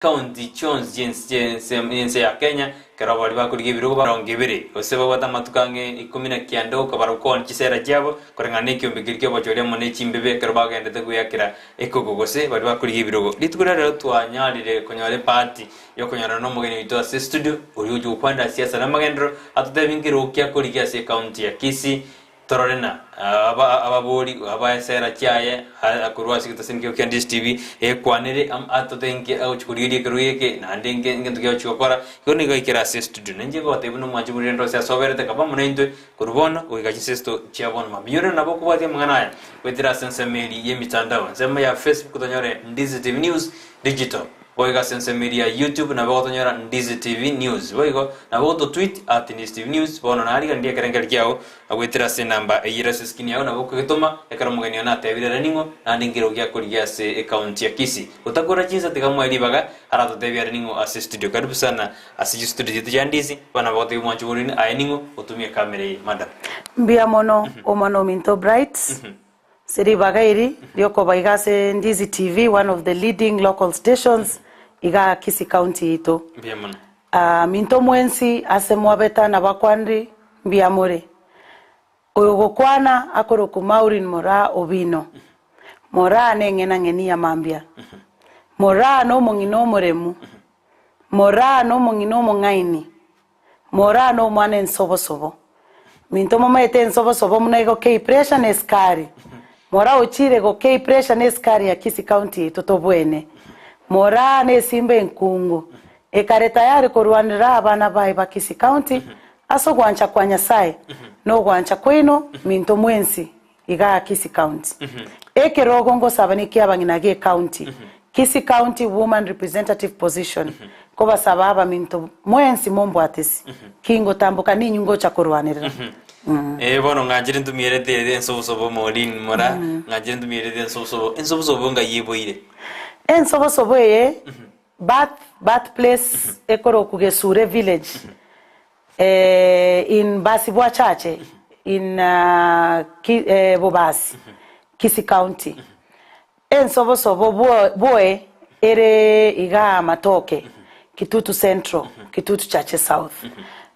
Chikaunti chionsi chi'ense ya Kenya, ekero baria bakorigia ebirogo barongo ebere, gose babwate amatuko ang'e ikomi na kianda okobara gokoonia chisera chiabo, koreng'ana nekiombe keria ki'obochori amo ne chimbebe ekero bagenderete gweakera ekoko, gose baria bakorigia ebirogo. Rituko ria rero twanyarire konyora ebahati yokonyorana nomogeni oito ase estudio, oria ogochia gokwanera siasa na amagenderero, atotebie nkerogo ki akorigia ase ekaunti ya Kisii, Torore na ababori ab'esera chiaye korwa ase egetasini kiabo kia DSTV ekwanere atotenke agochia korigereria ekerogo eke naende ngento ki agochia gokora. Igo nigo aikere ase estudio. Na inche ngobatebia buna omwanchi buna rende onsi asoberete kaba amo naintwe korwa bono goika chinsesto chia bono mambia. Ore nabo okobwatia amang'ana aya goetera ase ensemo eria y'emitandao, ensemo ya Facebook tonyore Ndizi TV News Digital. Boigo ase ensemo eria ya YouTube nabo ogotonyora Ndizi TV News. Boigo nabo ogototweet at Ndizi TV News. Bono nariganirie ekerengerio kiao agoetera ase enamba eyio ere ase eskrini yao nabo okogetoma ekero omogeni one atebire ere ning'o naende nkerogo giakorigia ase ecounty ya Kisii. Gotakora chinsa tiga moe ribaga aratotebie ere ning'o ase estudio. Karibu sana ase chistudio chiaito chia Ndizi. Bono nabo ogotebia omwanchi bw'ororimi aye ning'o otumie ekamera eye madam. Mbuya mono omwana ominto Bright. Ase ribaga eri riokoba iga ase Ndizi TV, one of the leading local stations igaa Kisii County yaito. Mbuya mono. Ah, minto mwensi ase mwabeta nabakwanri, mbuya more. Oyogokwana akorokwa Maureen Moraa Owino. Moraa neng'enang'eni ya mambia. Moraa nomong'ina omoremu. Moraa nomong'ina omong'aini. Moraa nomwana ensobosobo. Minto momaete ensobosobo buna egokei pressure na esukari. Moraa ochire gokei pressure na esukari ya Kisii County yaito tobwene. Moraa na esimba enkungu ekare tayari korwanera abana baye ba Kisii County ase ogwancha kwa Nyasaye na ogwancha kwaino minto mwensi igaa Kisii County. Ekerogo ngosaba nekiabang'ina ge county, Kisii County Woman Representative Position, nkobasaba abaminto mwensi mombwatesi, ki ngotamboka ninyu ngocha korwanerera. Eh, bono ng'anchire ntumierete ere ensobosobo Maureen mora, ng'anchire ntumierete ensobosobo, ensobosobo ngai eboire. Ensobosobo eye, birth, birth place ekorokwa Gesure village, In Basi Bwachache in Bobasi, Kisii County. Ensobosobo bwoe ere igaa Matoke, Kitutu Central, Kitutu Chache South.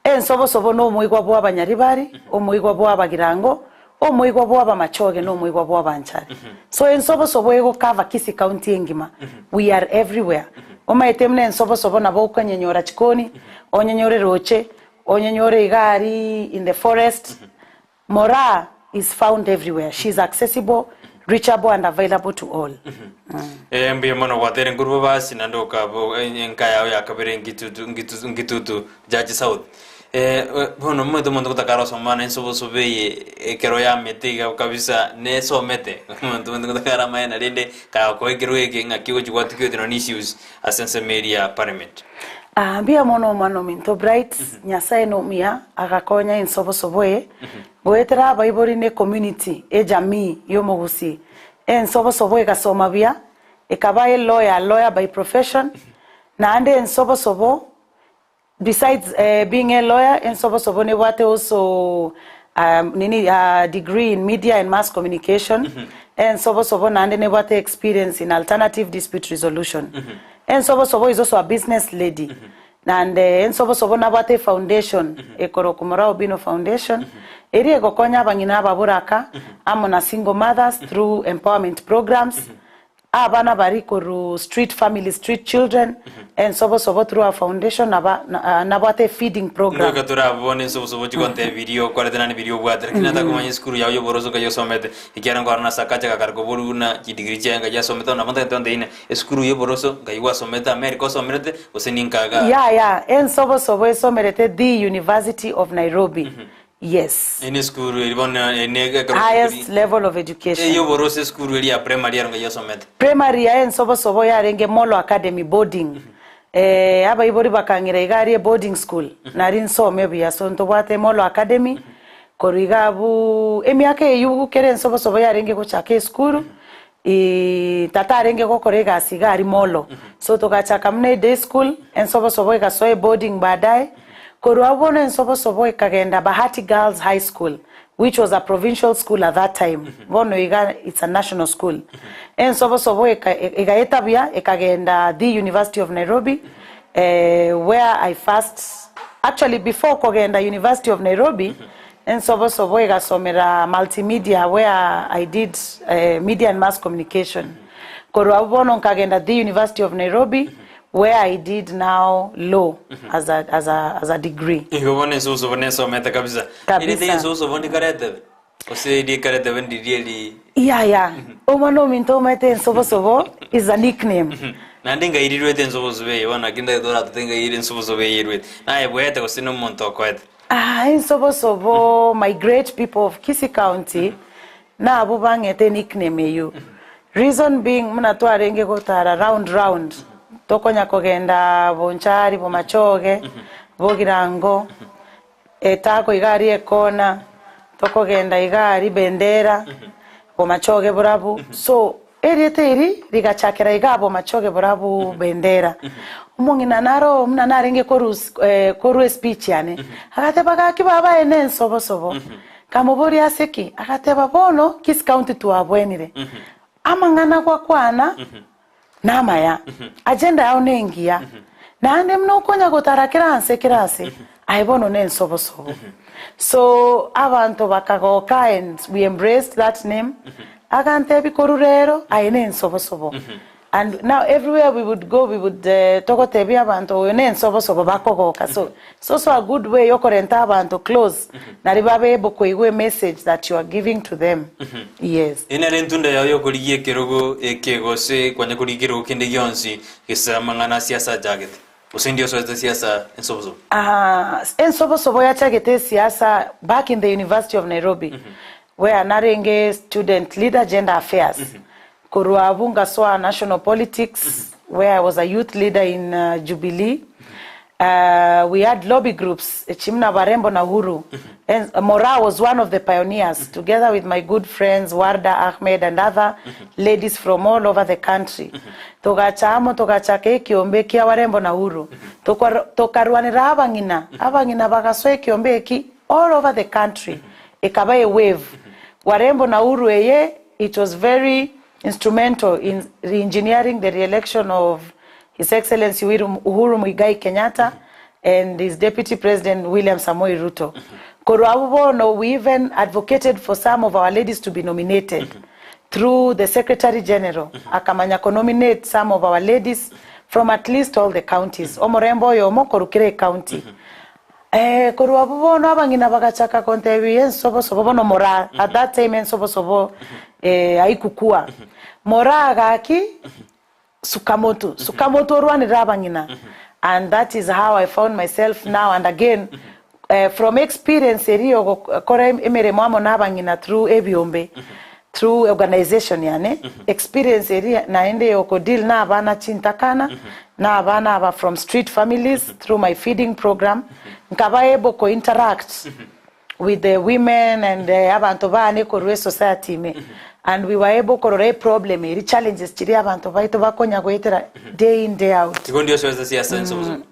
Ensobosobo nomoigwa bwa Abanyaribari, omoigwa bwa Abagirango, omoigwa bwa Abamachoge na omoigwa bwa Abanchari. So ensobosobo ego cover Kisii County engima. We are everywhere. Omaete buna ensobosobo nabo okonyenyora chikoni, onyenyore roche, onyenyore iga aria in the forest. Moraa is found everywhere. She is accessible, reachable and available to all. Eh, mbuya mono gwatere nkuru bobasi naende okaba enka yao yakabere ngitutu ngitutu ngitutu Jaji South. Eh, bono omanyete omonto gotakara osoma na ensobosobo eye ekero yamete iga kabisa nesomete omonto omonto gotakara amaene rende kagokoa ekerogo eke ng'aki ogochi gwatukia ote nonye issues ase ensemo eria ya parliament. Aa mbuya mono omwana ominto Bright, Nyasaye nomuya agakonya ensobosobo eye, goetera abaibori ne ecommunity, ejamii yomogusii. Ensobosobo egasoma buya, ekaba elawyer, lawyer by profession, naende ensobosobo Besides being a lawyer, ensobosobo nebwate also nini degree in media and mass communication, ensobosobo naende nebwate experience in alternative dispute resolution. Ensobosobo is also a business lady and ensobosobo nabwate efoundation ekorokwa Moraa Obino Foundation, eria egokonya abang'ina ababoraka amo na single mothers through empowerment programs. Abana baria korwa street family street children ensobosobo through our foundation naba nabwate feeding program. Ngoika tore abwo bono ensobosobo chigontebia biria okorete naende biria obwate lakini natakomanya esukuru yao y'oboroso nkai osomete ekiagera nkorora nase akache gakare koborwa buna chidegree chiaye nkai asomete bono nabo ntagete ontebie ng'a esukuru y'oboroso nkai gwasomete America osomerete gose ninka igaa. Yaya ensobosobo esomerete the University of Nairobi Yes. Eye nesukuru eri bono eye ne ekero Highest level of education. Eye oborose esukuru eri ya primary ero ngai osomete. Primary yaye nsobosobo yarenge Molo Academy boarding. Eh, abaibori bakang'ira iga aria eboarding school nari nsome buya so ntobwate Molo Academy korwa iga abwo emiaka eywo kere ensobosobo yarenge gochaka esukuru Ii, tata arenge gokora egasi iga aria molo. So togachaka buna eday school, ensobosobo egasoa eboarding baadaye. Korwa abwo bono ensobosobo ekagenda Bahati Girls High School. which was a provincial school at that time, bono iga it's a national school. Ensobosobo eka egaeta buya ekagenda the University of Nairobi where I first actually before kogenda University of Nairobi, ensobosobo egasomera multimedia where I did media and mass communication. Korwa abwo bono nkagenda the University of Nairobi where I did now law as a, as a, as a degree. Igo bono ensobosobo nesomete kabisa. Kabisa. Erinde ensobosobo ndikaretebe? Gose erikaretebe ndiria eri Yaya, omwana ominto omanyete ensobosobo is a nickname. Naende ngai rirwete ensobosobo eye bono naki ndagete oratote ngai ere ensobosobo eye erwete. Naye bwete gose na omonto okoete? Ah, ensobosobo my great people of Kisii County nabwo bang'ete nickname eyio. Reason being buna twarenge gotara round round tokonya kogenda Bonchari, Bomachoge, Bogirango, Etago iga aria ekona, tokogenda iga aria Bendera, Bomachoge borabu. So erieta eri rigachakera igaa Bomachoge borabu Bendera. Omong'ina naro buna narenge korwa korwa espeech yane, agateba gaki baba aye nensobosobo. Nkamoboria ase ki? Agateba bono Kisii County twabwenire, amang'ana gwakwana namaya, agenda yao nengiya, naende buna okonya gotara kera anse kera ase, aye bono nensobosobo. So abanto bakagoka and we embraced that name, agantebia korwa rero aye nensobosobo. And now everywhere we would go we would togotebia abanto oyo nensobosobo bakogoka so it's also a good way yokorenta abanto close nari babe able koigwa emessage that you are giving to them yes. Eye nere entunda yao y'okorigia ekerogo eke gose kwanya korigia ekerogo kende gionsi gese amang'ana a siasa achagete, gose ndi osoete siasa ensobosobo? Aah ensobosobo yachagete esiasa back in the University of Nairobi where narenge student leader gender affairs Korwa abwo ngasoa national politics where I was a youth leader in Jubilee. We had lobby groups echi buna Warembo na Uhuru. And Moraa was one of the pioneers together with my good friends Warda Ahmed and other ladies from all over the country. Togacha amo togachaka ekiombe kia Warembo na Uhuru. Tokarwanera abang'ina, abang'ina bagasoa ekiombe eki all over the country. Ekaba a wave. Warembo na Uhuru eye It was very instrumental in re-engineering the re-election of His Excellency Uhuru Muigai Kenyatta and his Deputy President William Samoei Ruto. Korwa abwo bono we even advocated for some of our ladies to be nominated through the Secretary General akamanya ko nominate some of our ladies from at least all the counties. Omorembe oyomo korwa kera ecounty. Ee, korwa abwo bono abang'ina bagachaka kontebia ensobosobo bono moraa, at that time ensobosobo haikukua. Moraa gaki sukamotu, sukamotu orwanere abang'ina and that is how I found myself now and again from experience eria yogokora emeremo amo na abang'ina through ebiombe, through organisation yane, experience eria naende yoko deal na abana chintakana, na abana aba from street families through my feeding program, nkaba able ko interact with the women and abanto bane korwa esociety ime, and we were able korora eproblem eria, challenges chiria abanto baito bakonya goetera day in day out. Igo ndio osoete siasa ense obosio.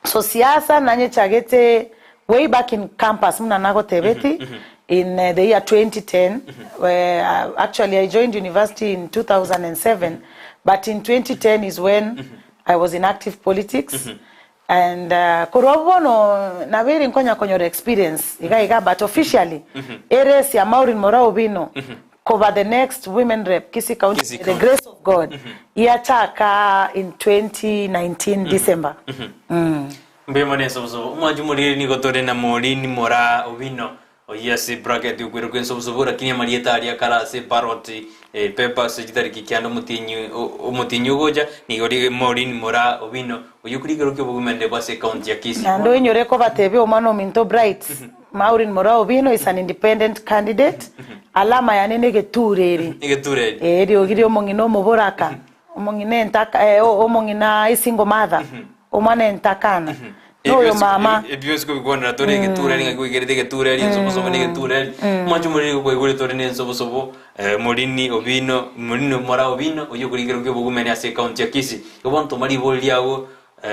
So siasa nanyechagete way back in campus buna nagotebeti in the year 2010 where actually I joined university in 2007 but in 2010 is when I was in active politics and korwa abwo bono nabeire nkonya konyora experience iga iga but officially ere ase Maureen Moraa Owino koba the next women rep Kisii County Kisii by the County. grace of God yachaka in 2019 December. Mbuya mono ensobosobo. Omwanchi omoriri nigo tore na Maureen Moraa Owino oyio ase bracket okwera kwa ensobosobo lakini amarieta aria akare ase ballot paper ase chitariki kianda omotienyi omotienyi ogocha nigo ri Maureen Moraa Owino oyio okorikera okiobogima bwa ase ecounty ya Kisii. Naende oinyore kobatebia omwana ominto Bright, Maureen Moraa Owino is an independent candidate, alama yane negeture ere. Egeture eri. Ee, eriogi ri'omong'ina omoboraka, omong'ina entaka, eh, omong'ina esingle mother, omwana entakana, noyo mama. Ebio bionsi kobikwanera tore egeture eri ng'aki gwekerete egeture eri ensobosobo na egeture eri. Omwancho omoriri nigo kwaigure tore na ensobosobo, Morini Owino, Morini Moraa Owino, oyio okorikera okiobogumeni ase ecounty ya Kisii. Igo bono toma ribori riago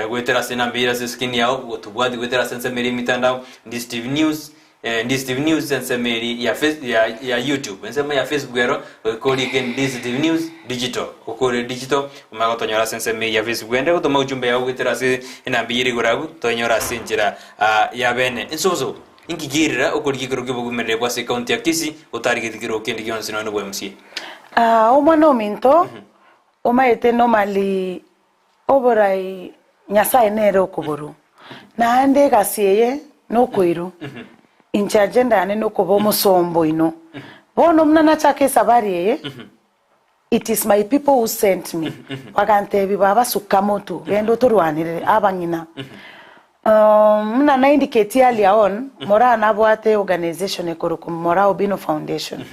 goetera ase enamba eyio ere ase escreen yao, gotobwati goetera ase ensemo eria emitandao, Ndisi TV News. Ndisi TV News ensemo eri ya face ya ya YouTube ensemo ya Facebook ero goika orike Ndisi TV News Digital okore digital omanye gotonyora ase ensemo eye ya Facebook ende gotoma ujumbe yao goetera ase enamba eyio ere igoro abwo toenyore ase enchera ya bene. Ensobosobo, inki kiirira okorigia ekero ki'obogumereri bwa ase ekaunti ya Kisii otarigeti kero kende gionsi nonya nobwa MCA? Omwana ominto omaete normally Oborai Nyasae nere okoborwa, naende egasi eye nokoirwa. Inche agenda yane nokoba omosomba oino. Bono buna nachaka esabari eye, it is my people who sent me, bagantebia baba suka motu, genda otorwanerere abang'ina. Buna na indicate earlier on, Moraa nabwate organization ekorokwa Moraa Obino Foundation.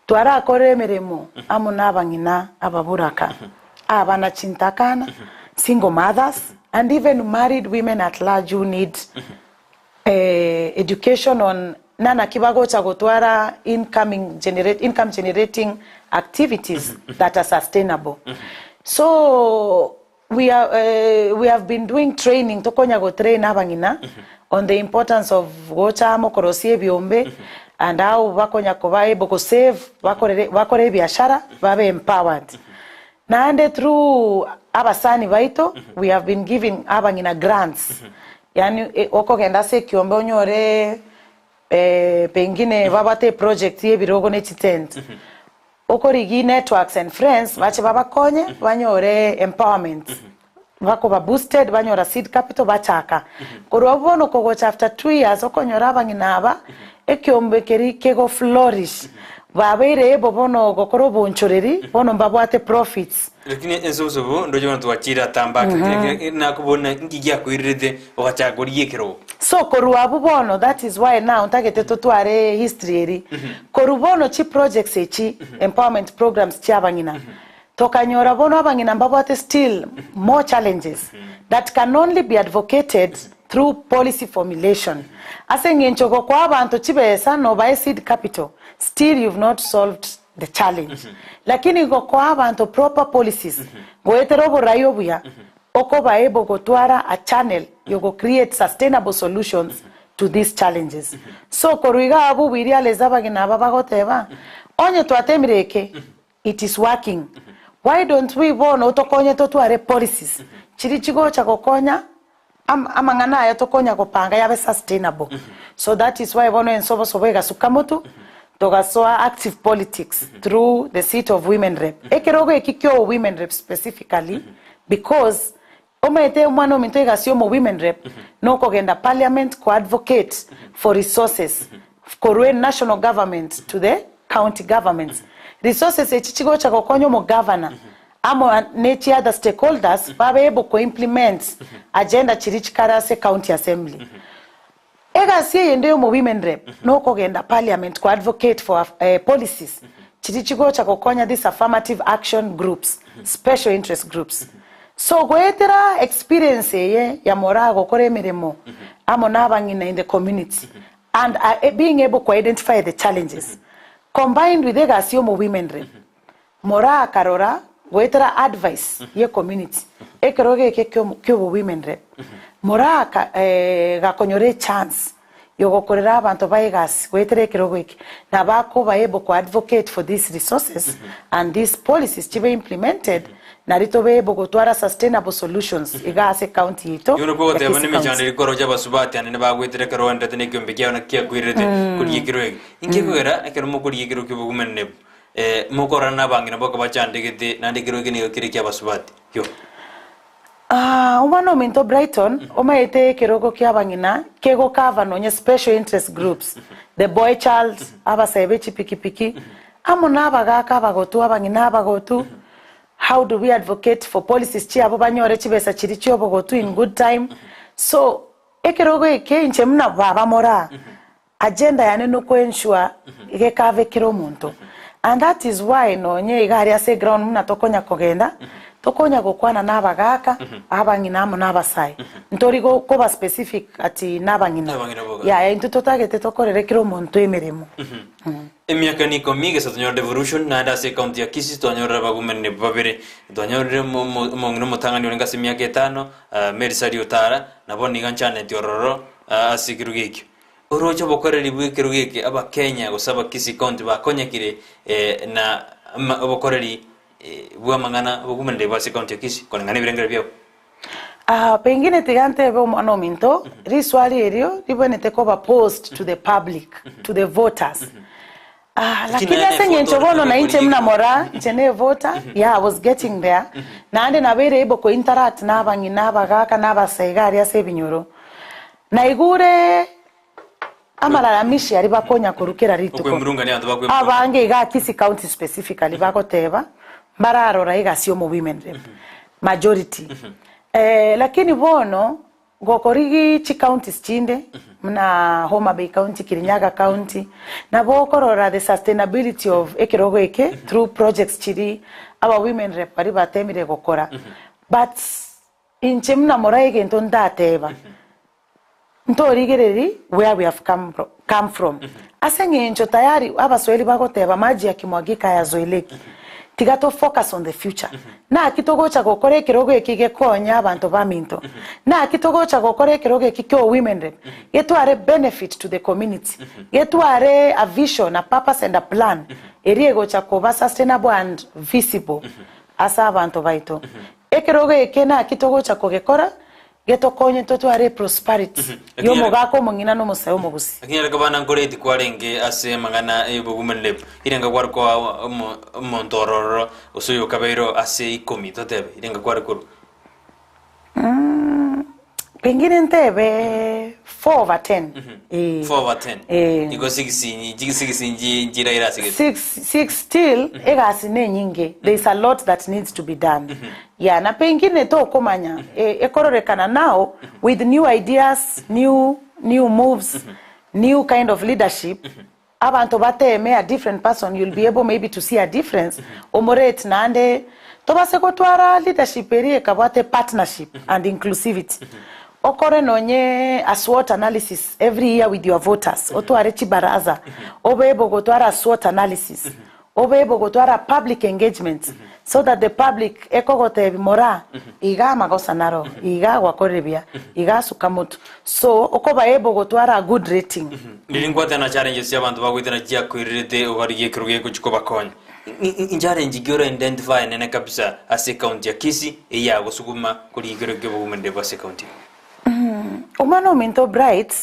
Twarakore emeremo amo nabang'ina ababoraka, abana chintakana, single mothers, and even married women at large who need education on nanaki bagocha gotwara incoming generate income generating activities that are sustainable. So We are we have been doing training tokonya go train abang'ina on the importance of gocha amo korosia ebiombe and how bakonya koba able go save bakorere bakore ebiashara babe empowered. Naende through abasani baito we have been giving abang'ina grants yaani okogenda ase ekiombe onyore pengine babwate eproject ya ebirogo ne chitent. Okorigia networks and friends bache babakonye banyore empowerment bakoba boosted banyora seed capital bachaka. Korwa abwo bono kogocha after 2 years okonyora abang'ina aba ekiombe keria kego flourish babeire able bono gokora obonchoreri bono mbabwate profits. Lakini ense obosobo ndoche bono twachire atambake lakini nakobona inki giakoirerete ogachaka korigia ekerogo. So korwa abwo bono that is why now ntagete totware history eri. Korwa bono chi projects echi empowerment programs chia abang'ina tokanyora bono abang'ina mbabwate still more challenges that can only be advocated through policy formulation. Ase eng'encho gokoa abanto chibesa nobae seed capital still you've not solved the challenge. Lakini gokoa abanto proper policies goetera oborai obuya okoba able gotwara a channel yogo create sustainable solutions to these challenges. So korwa iga abwo we realize abageni aba bagoteba onye twatemire eke it is working why don't we bono tokonye totware policies chiri chigocha gokonya amang'ana aya tokonya gopanga yabe sustainable. So that is why bono ensobosobo egasuka motu togasoa active politics through the seat of women rep. Ekerogo eki kio women rep specifically because omanyete omwana ominto egasi omo women rep nokogenda parliament ko advocate for resources korwa national government to the county governments. Resources echi chigocha gokonya omo governor amo nechi other stakeholders babe able ko implement agenda chiri chikare ase county assembly. Egasi eyende yomo women rep nokogenda parliament ko advocate for policies chiri chigocha gokonya these affirmative action groups, special interest groups. So goetera experience eye ya Moraa gokora emeremo amo na abang'ina in the community and being able to identify the challenges combined with egasi yomo women rep, Moraa akarora goetera advice ye community ekero geke kiobo women rep Moraa gakonyora echance yogokorera abanto ba egasi goetera ekerogo eke na bakoba able ku advocate for these resources and these policies chibe implemented nari tobe able gotwara sustainable solutions iga ase county yaito Yono ya kogoteba Kisii nemechando County. erikoro chia basubati ane bagwetera ekero oendete na ekiombe kiao naki kiakwirete korigia ekero eke inki ekogera ekero mokorigia ekero kiobogumene mokorana na abang'ina boka bachandegete naende ekero eke nigo kere kia basubati yo. Ah, omwana ominto Brighton, omaete ekerogo kia abang'ina kegokava nonye special interest groups, the boy child, abasae chipikipiki amo na abagaka abagotu, abang'ina abagotu. How do we advocate for policies chiabo banyore chibesa chiri chiobogotu in good time? So ekerogo eke inche muna baba Moraa agenda yane noko ensure gekave kera omonto, and that is why nonye iga aria ase ground muna tokonya kogenda tokonya gokwana na abagaka, abang'ina amo na abasae. Ntori koba specific ati na abang'ina. Abang'ina boka. Ya intwe totagete tokorere kera omonto emeremo. Emiaka ni ikomi gesa tonyora devolution naende ase ekaunti ya Kisii twanyorire abagumene babere twanyorire omong'ina omotang'ani orenge ase emiaka 5, Mary Sari Otara nabo niga nchaneti ororo, ase ekerogo ekio. Oroche obokoreri bw'ekerogo eke Abakenya gose Abakisii County bakonyekire na obokoreri bw'amang'ana obogumanire bwa ase County ya Kisii koreng'ana nebirengererio biabo. Ah, pengine tiga ntebe omwana ominto, riswali erio ribwenerete koba posed to the public, to the voters. Ah, Lakini lakini naye ase eng'encho nevoter bono ore nainche korigia buna mora, inche nevoter, yeah, I was getting there, naende nabeire able kointeract na abang'ina, abagaka, na abasae iga aria ase ebinyoro. Naigure amalalamishi aria bakonya korwa kera rituko. Okwemurungania abanto bakwemurungania. Abange igaa Kisii County specifically bagoteba mbararora egasi y'omo women rep majority. Eh, lakini bono gokorigi chicounties chinde buna Homa Bay County, Kirinyaga County, nabo okorora the sustainability of ekerogo eke through projects chiria aba women rep baria batemire gokora. But Inche buna morae egento ntateba, ntorigererie where we have come, come from. Ase eng'encho tayari abaswahili bagoteba maji yakimwagika hayazoeleki. Tiga to focus on the future. Naki togocha gokora ekerogo eke gekonye abanto baminto? Naki togocha gokora ekerogo eke kia women rep getware benefit to the community, getware a vision, a purpose and a plan eria egocha koba sustainable and visible ase abanto baito. Ekerogo eke naki togocha kogekora, getokonye totware eprosperity y'omogaka omong'ina na omosae omogusi. Lakini areke bana nkoreti kwarenge ase amang'ana y'obogumanire, irenga kware koa omonto ororo gose oyokabeire ase ikomi, totebe, irenga kware korwa. Pengine ntebe 4 over 10. Eh. 4 over 10. Eh. Igo 6 6 nchiraire ase gete. 6 6 still egasi nenyinge there is a lot that needs to be done yeah na pengine tokomanya e, ekororekana now with new ideas new new moves new kind of leadership Abanto bateme a different person you'll be able maybe to see a difference omorate naende tobase gotwara leadership eria ekabwate partnership and inclusivity okore nonye a SWOT analysis every year with your voters otware chibaraza obe able gotwara a SWOT analysis obe able gotwara public engagement so that the public ekogotebi moraa iga amagosa naro iga gwakorire buya iga asuka motu so okoba able gotwara a good rating. Riria nkwatana challenges chia abanto bagoetana chiakoirerete ogarigia ekero gegochia kobakonya. Nchallenge ki ora identify nene kabisa ase ecounty ya Kisii eyagosuguma korigia ekero ki'obogumanire bwa ase ecounty eye? Omwana ominto Bright,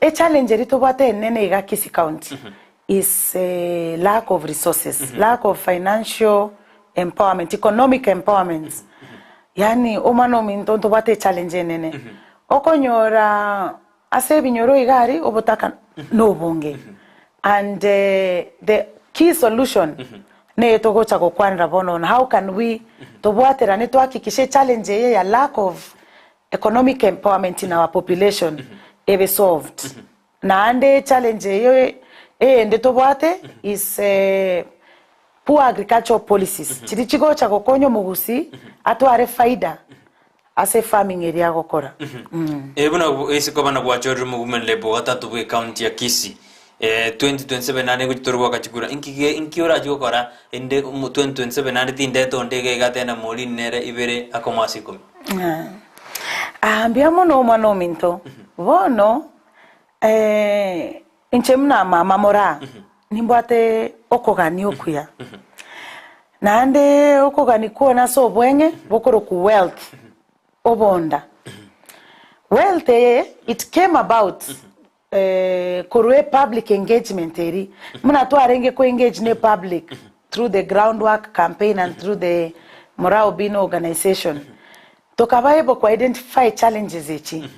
echallenge eria tobwate enene iga Kisii County is lack of resources, lack of financial empowerment, economic empowerment. Yaani omwana ominto ntobwate echallenge enene. Okonyora ase ebinyoro iga aria obotaka nobonge and the key solution neye togocha gokwanera bono on how can we tobwaterane twahakikishe echallenge eye ya lack of economic empowerment in our population ebe solved. Naende challenge eye eyende tobwate is poor agricultural policies chiria chigocha gokonya omogusii atware faida ase farming eria agokora. Eh, buna ase koba nagwachorire omogumanire bw'ogatato bw'ecounty ya Kisii eh, 2027 naende ngochi tore goaka chikura inki ge inki orachi gokora inde omo 2027 naende tindeta onde iga iga atende morini nere ibere akomo ase ikomi. Ah, mbuya mono omwana ominto. Bono Inche buna mama moraa, nimbwate okogania okuya, naende okogania kwane ase obweng'e bokorokwa wealth, obonda. Wealth eye it came about korwa epublic engagement eria, buna twarenge ko engage na epublic through the groundwork campaign and through the Moraa Obino organization. Tokaba able ko identify challenges echi.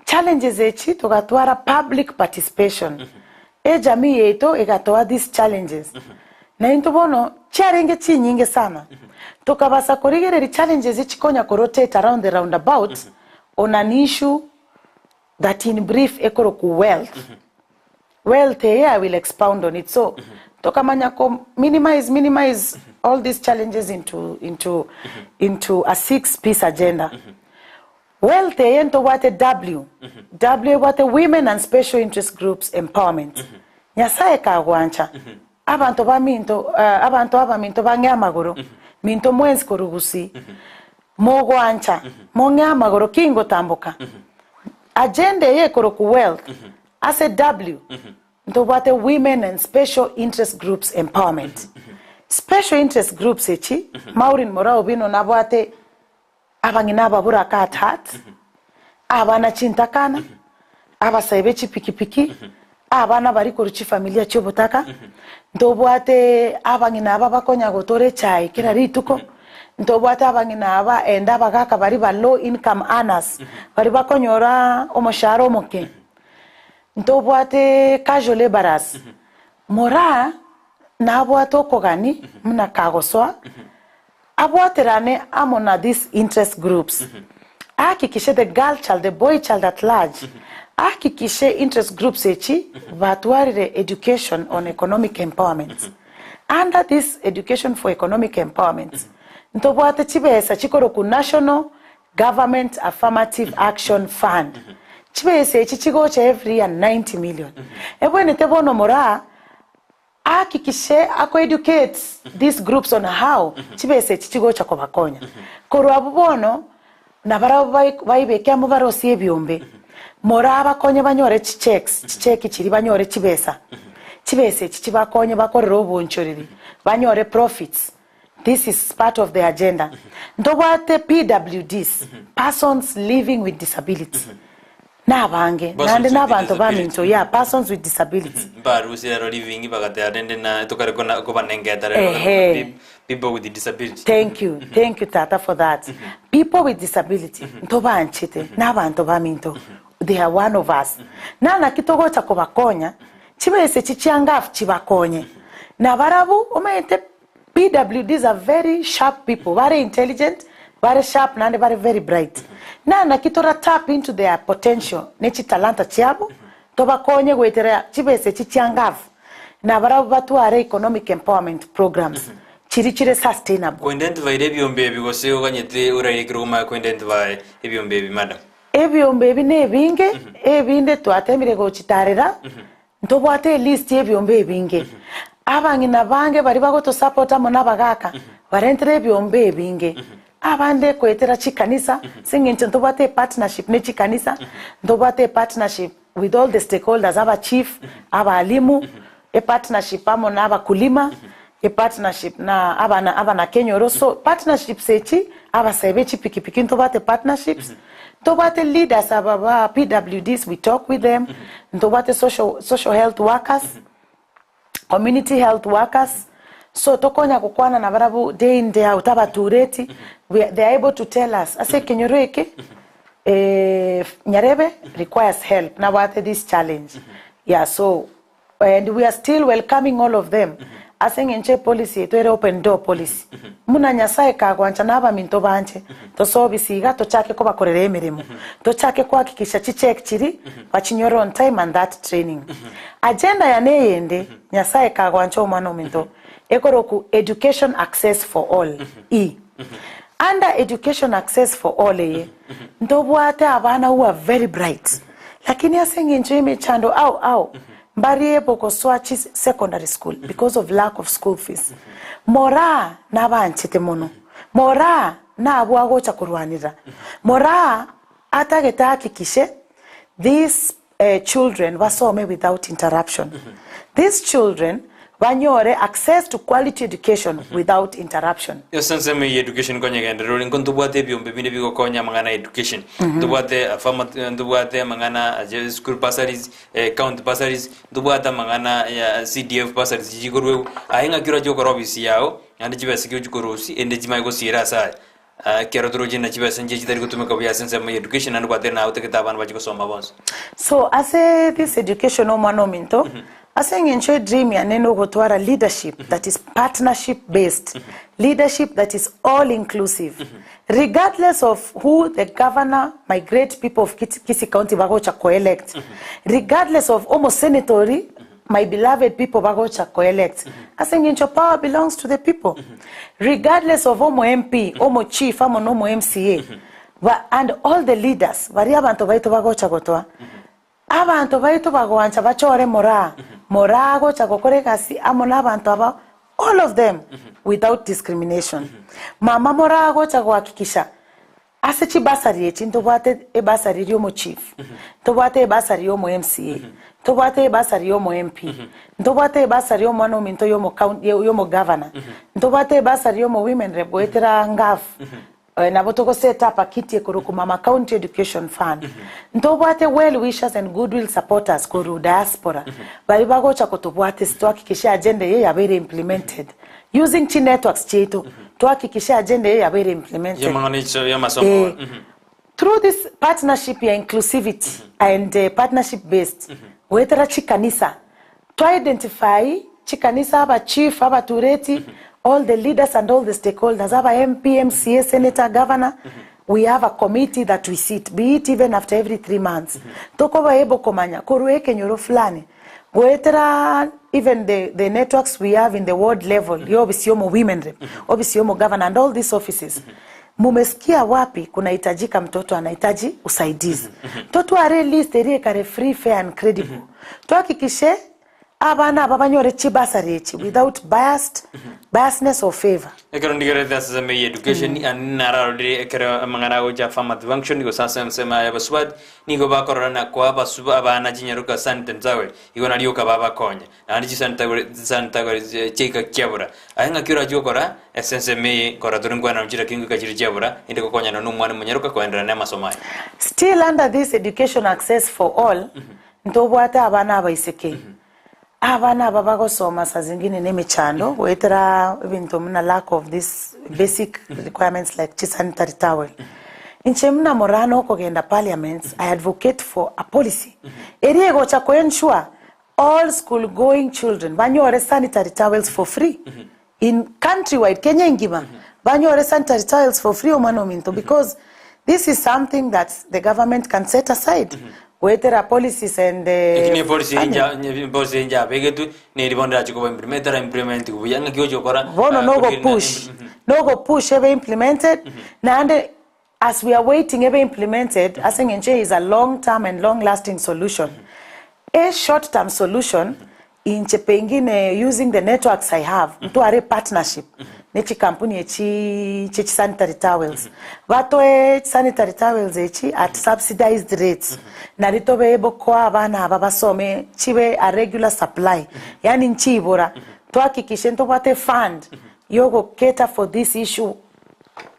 Challenges echi togatwara public participation. Ejamii yaito egatoa these challenges. Na intwe bono chiarenge chinyinge sana. Tokabasa korigereria challenges echi konya ko rotate around the roundabout on an issue that in brief ekorokwa wealth. Wealth eye I will expound on it. So tokamanya ko minimize minimize all these challenges into into into a six piece agenda. Wealth eye ntobwate W. W ebwate women and special interest groups empowerment. Nyasaye kagwancha abanto baminto abanto abaminto bang'e amagoro minto mwensi korwa gusii mogwancha mong'e amagoro ki ngotamboka agenda eye ekorokwa wealth. Ase W, ntobwate Women and Special Interest Groups Empowerment. Special Interest Groups echi, Maureen Moraa Obino nabwate abang'ina ababuraka at heart, abana chintakana, abasae be chipikipiki, abana baria korwa chifamilia chi'obotaka, ntobwate abang'ina aba bakonya gotora echae kera rituko, ntobwate abang'ina aba ende abagaka baria ba low income earners, baria bakonyora omoshahara omoke, ntobwate casual labourers, moraa nabwate okogani buna kagosoa. Abwaterane amo na these interest groups, ahakikishe the girl child, the boy child at large, ahakikishe interest groups echi batwarire education on economic empowerment. Under this education for economic empowerment, ntobwate chibesa chikorokwa National Government Affirmative Action Fund. Chibesa echi chigocha every year 90 million. Ebwenerete bono moraa Ahakikishe ako educate these groups on how chibesa echi chigocha kobakonya. Korwa abwo bono nabarabwo baibeke amo barosie ebiombe, morabakonye banyore chichecks, chicheki chiria banyore chibesa, chibesa echi chibakonye bakorere obonchoreri, banyore profits, this is part of the agenda. Ntobwate PWDs, persons living with disability. Nabange, Persons naende with nabanto disability. baminto, yeah, persons with disability. Mbarusia ero living bagateba rende na tokare kona kobanengeta rero Ehe. people with disability. Thank you, thank you tata for that. People with disability, ntobanchete, nabanto baminto, they are one of us. Nanaki togocha kobakonya, chibesa echi chia ngafu chibakonye. Nabarabwo, omanyete PWDs are very sharp people, bare intelligent, bare sharp naende bare very bright. Na naki tora tap into their potential ne chitalanta chiabo, tobakonye goetera chibesa echi chia ngavu, nabarabwo batware economic empowerment programs chiri chire sustainable. Koidentifyire ebiombe ebi gose oganyete oraire ekero omanye koidentify ebiombe ebi madam? Ebiombe ebi nebinge, ebinde twatemire gochitarera, Ntobwate elist y'ebiombe ebinge. Abang'ina bange baria bagotosupport amo nabagaka barentere ebiombe ebinge. Abande koetera chikanisa, ase eng'encho ntobwate epartnership ne chikanisa, ntobwate epartnership with all the stakeholders, aba chief, abalimu, epartnership amo na abakulima, epartnership na abana abanakenyoro. So partnerships echi, abasae be chipikipiki ntobwate partnerships, Ntobwate leaders aba ba PWDs we talk with them, ntobwate social, social health workers, community health workers, so tokonya gokwana nabarabwo day in day out abatureti, we are, they are able to tell us ase ekenyoro eke eh, Nyarebe requires help, nabwate this challenge, yeah so And we are still welcoming all of them ase eng'encho epolicy yaito ere open door policy. Buna Nyasaye kagwancha na abaminto banche, tosoe obisi iga tochake kobakorera emeremo, tochake kohakikisha chicheck chiria bachinyore on time and that training. Agenda yane eyende, Nyasaye kagwancha omwana ominto, ekorokwa education access for all, E. Under education access for all eye, ntobwate abana who are very bright, lakini ase eng'encho y'emechando ao ao, mbari able gosoa chi secondary school because of lack of school fees. Moraa nabanchete mono, Moraa nabwo agocha korwanera, Moraa atagete ahakikishe these children basome without interruption. These children banyore access to quality education without interruption. Ase ensemo eye ya education konyegenderera ore nko ntobwate ebiombe binde bigokonya amang'ana ya education. Ntobwate affirmat ntobwate amang'ana aye school bursaries, county bursaries, ntobwate amang'ana ya CDF bursaries chikorwegwa. Aye ng'aki orache gokora ofisi yago, naende chibesa ekero chikorosia erinde chimanye gosiira ase aya. Ekero toroche ng'a chibesa nchiria chitari gotumeka buya ase ensemo ya education naende kwatebire naye otagete abana bachie gosoma bonsi. So ase this education omwana ominto, ase eng'encho edream yane nogotwara leadership that is partnership based, leadership that is all inclusive, regardless of who the governor, my great people of Kisii County bagocha ko-elect, regardless of omosenator oria, My beloved people bagocha ko elect ase eng'encho power belongs to the people regardless of omo MP, omo chief amo na omo MCA ba and all the leaders baria abanto baito bagocha gotoa abanto baito bagoancha bachore moraa moraa agocha gokora egasi amo na abanto aba all of them without discrimination mama moraa agocha gohakikisha. Ase chibasari echi ntobwate ebasari ria omochief, ntobwate ebasari ya omo MCA, ntobwate ebasari ya omo MP, ntobwate ebasari ya omwana ominto ya omo county ya omo governor, ntobwate ebasari ya omo women rep goetera ngaf, nabo togo set up a kitty ekorokwa mama county education fund. Ntobwate well wishers and goodwill supporters korwa diaspora baria bagocha kotobwatisia twahakikishe agenda eye yabeire implemented. Using chi networks chiaito twahakikishe agenda eye yabeire implemented. Y'amang'ana iso y'amasomo. Eh, through this partnership ya inclusivity and partnership based goetera chikanisa twa identify chikanisa aba chief abatureti all the leaders and all the stakeholders aba MP, MCA, senator, governor we have a committee that we sit be it even after every 3 months tokoba able komanya korwa ekenyoro fulani Goetera even the, the networks we have in the ward level ya ofisi yomo women rep, ofisi yomo governor and all these offices mumesikia wapi kunahitajika mtoto anahitaji usaidizi totware list eria ekare free fair and credible twahakikishe abana aba banyore chibasari echi without biased biasness or favor. Ekero ndigererete ase ensemo eye education ande nararorire ekero amang'ana agocha affirmative action gose ase ensemo ya abasubati Nigo bakorora na koa abasuba abana chinyaroka sanitary igo nario okababakonya. Naende chisanitary chiaika chiabora. Aye ng'aki orachie gokora ase ensemo eye kora tore nkwana chiraki ngoika chire chiabora inde gokonyana nomwana omonyaroka koenderera namasomo aye. Still under this education access for all, ntobwate abana abaiseke. Abana aba bagosoma saa zingine nemechando goetera ebinto buna lack of this basic requirements like chisanitary towel. Inche buna morana okogenda parliament I advocate for a policy eria egocha ko ensure all school going children banyore sanitary towels for free in country wide Kenya engima banyore sanitary towels for free omwana ominto because this is something that the government can set aside goetera policies and Lakini epolicy funding. enja policy enja abegetwe neri bono erache koba implement etara implement buya ng'aki oche gokora Bono ah, nogo korigena push nogo push ebe implemented naende as we are waiting ebe implemented ase eng'encho eye is a long term and long lasting solution. A short term solution inche pengine using the networks I have ntware partnership ne chikampuni echi chie chisanitary towels batoe chisanitary towels echi at subsidized rates nari tobe able koa abana aba basome chibe a regular supply yaani nchibora twahakikishe ntobwate efund yogo cater for this issue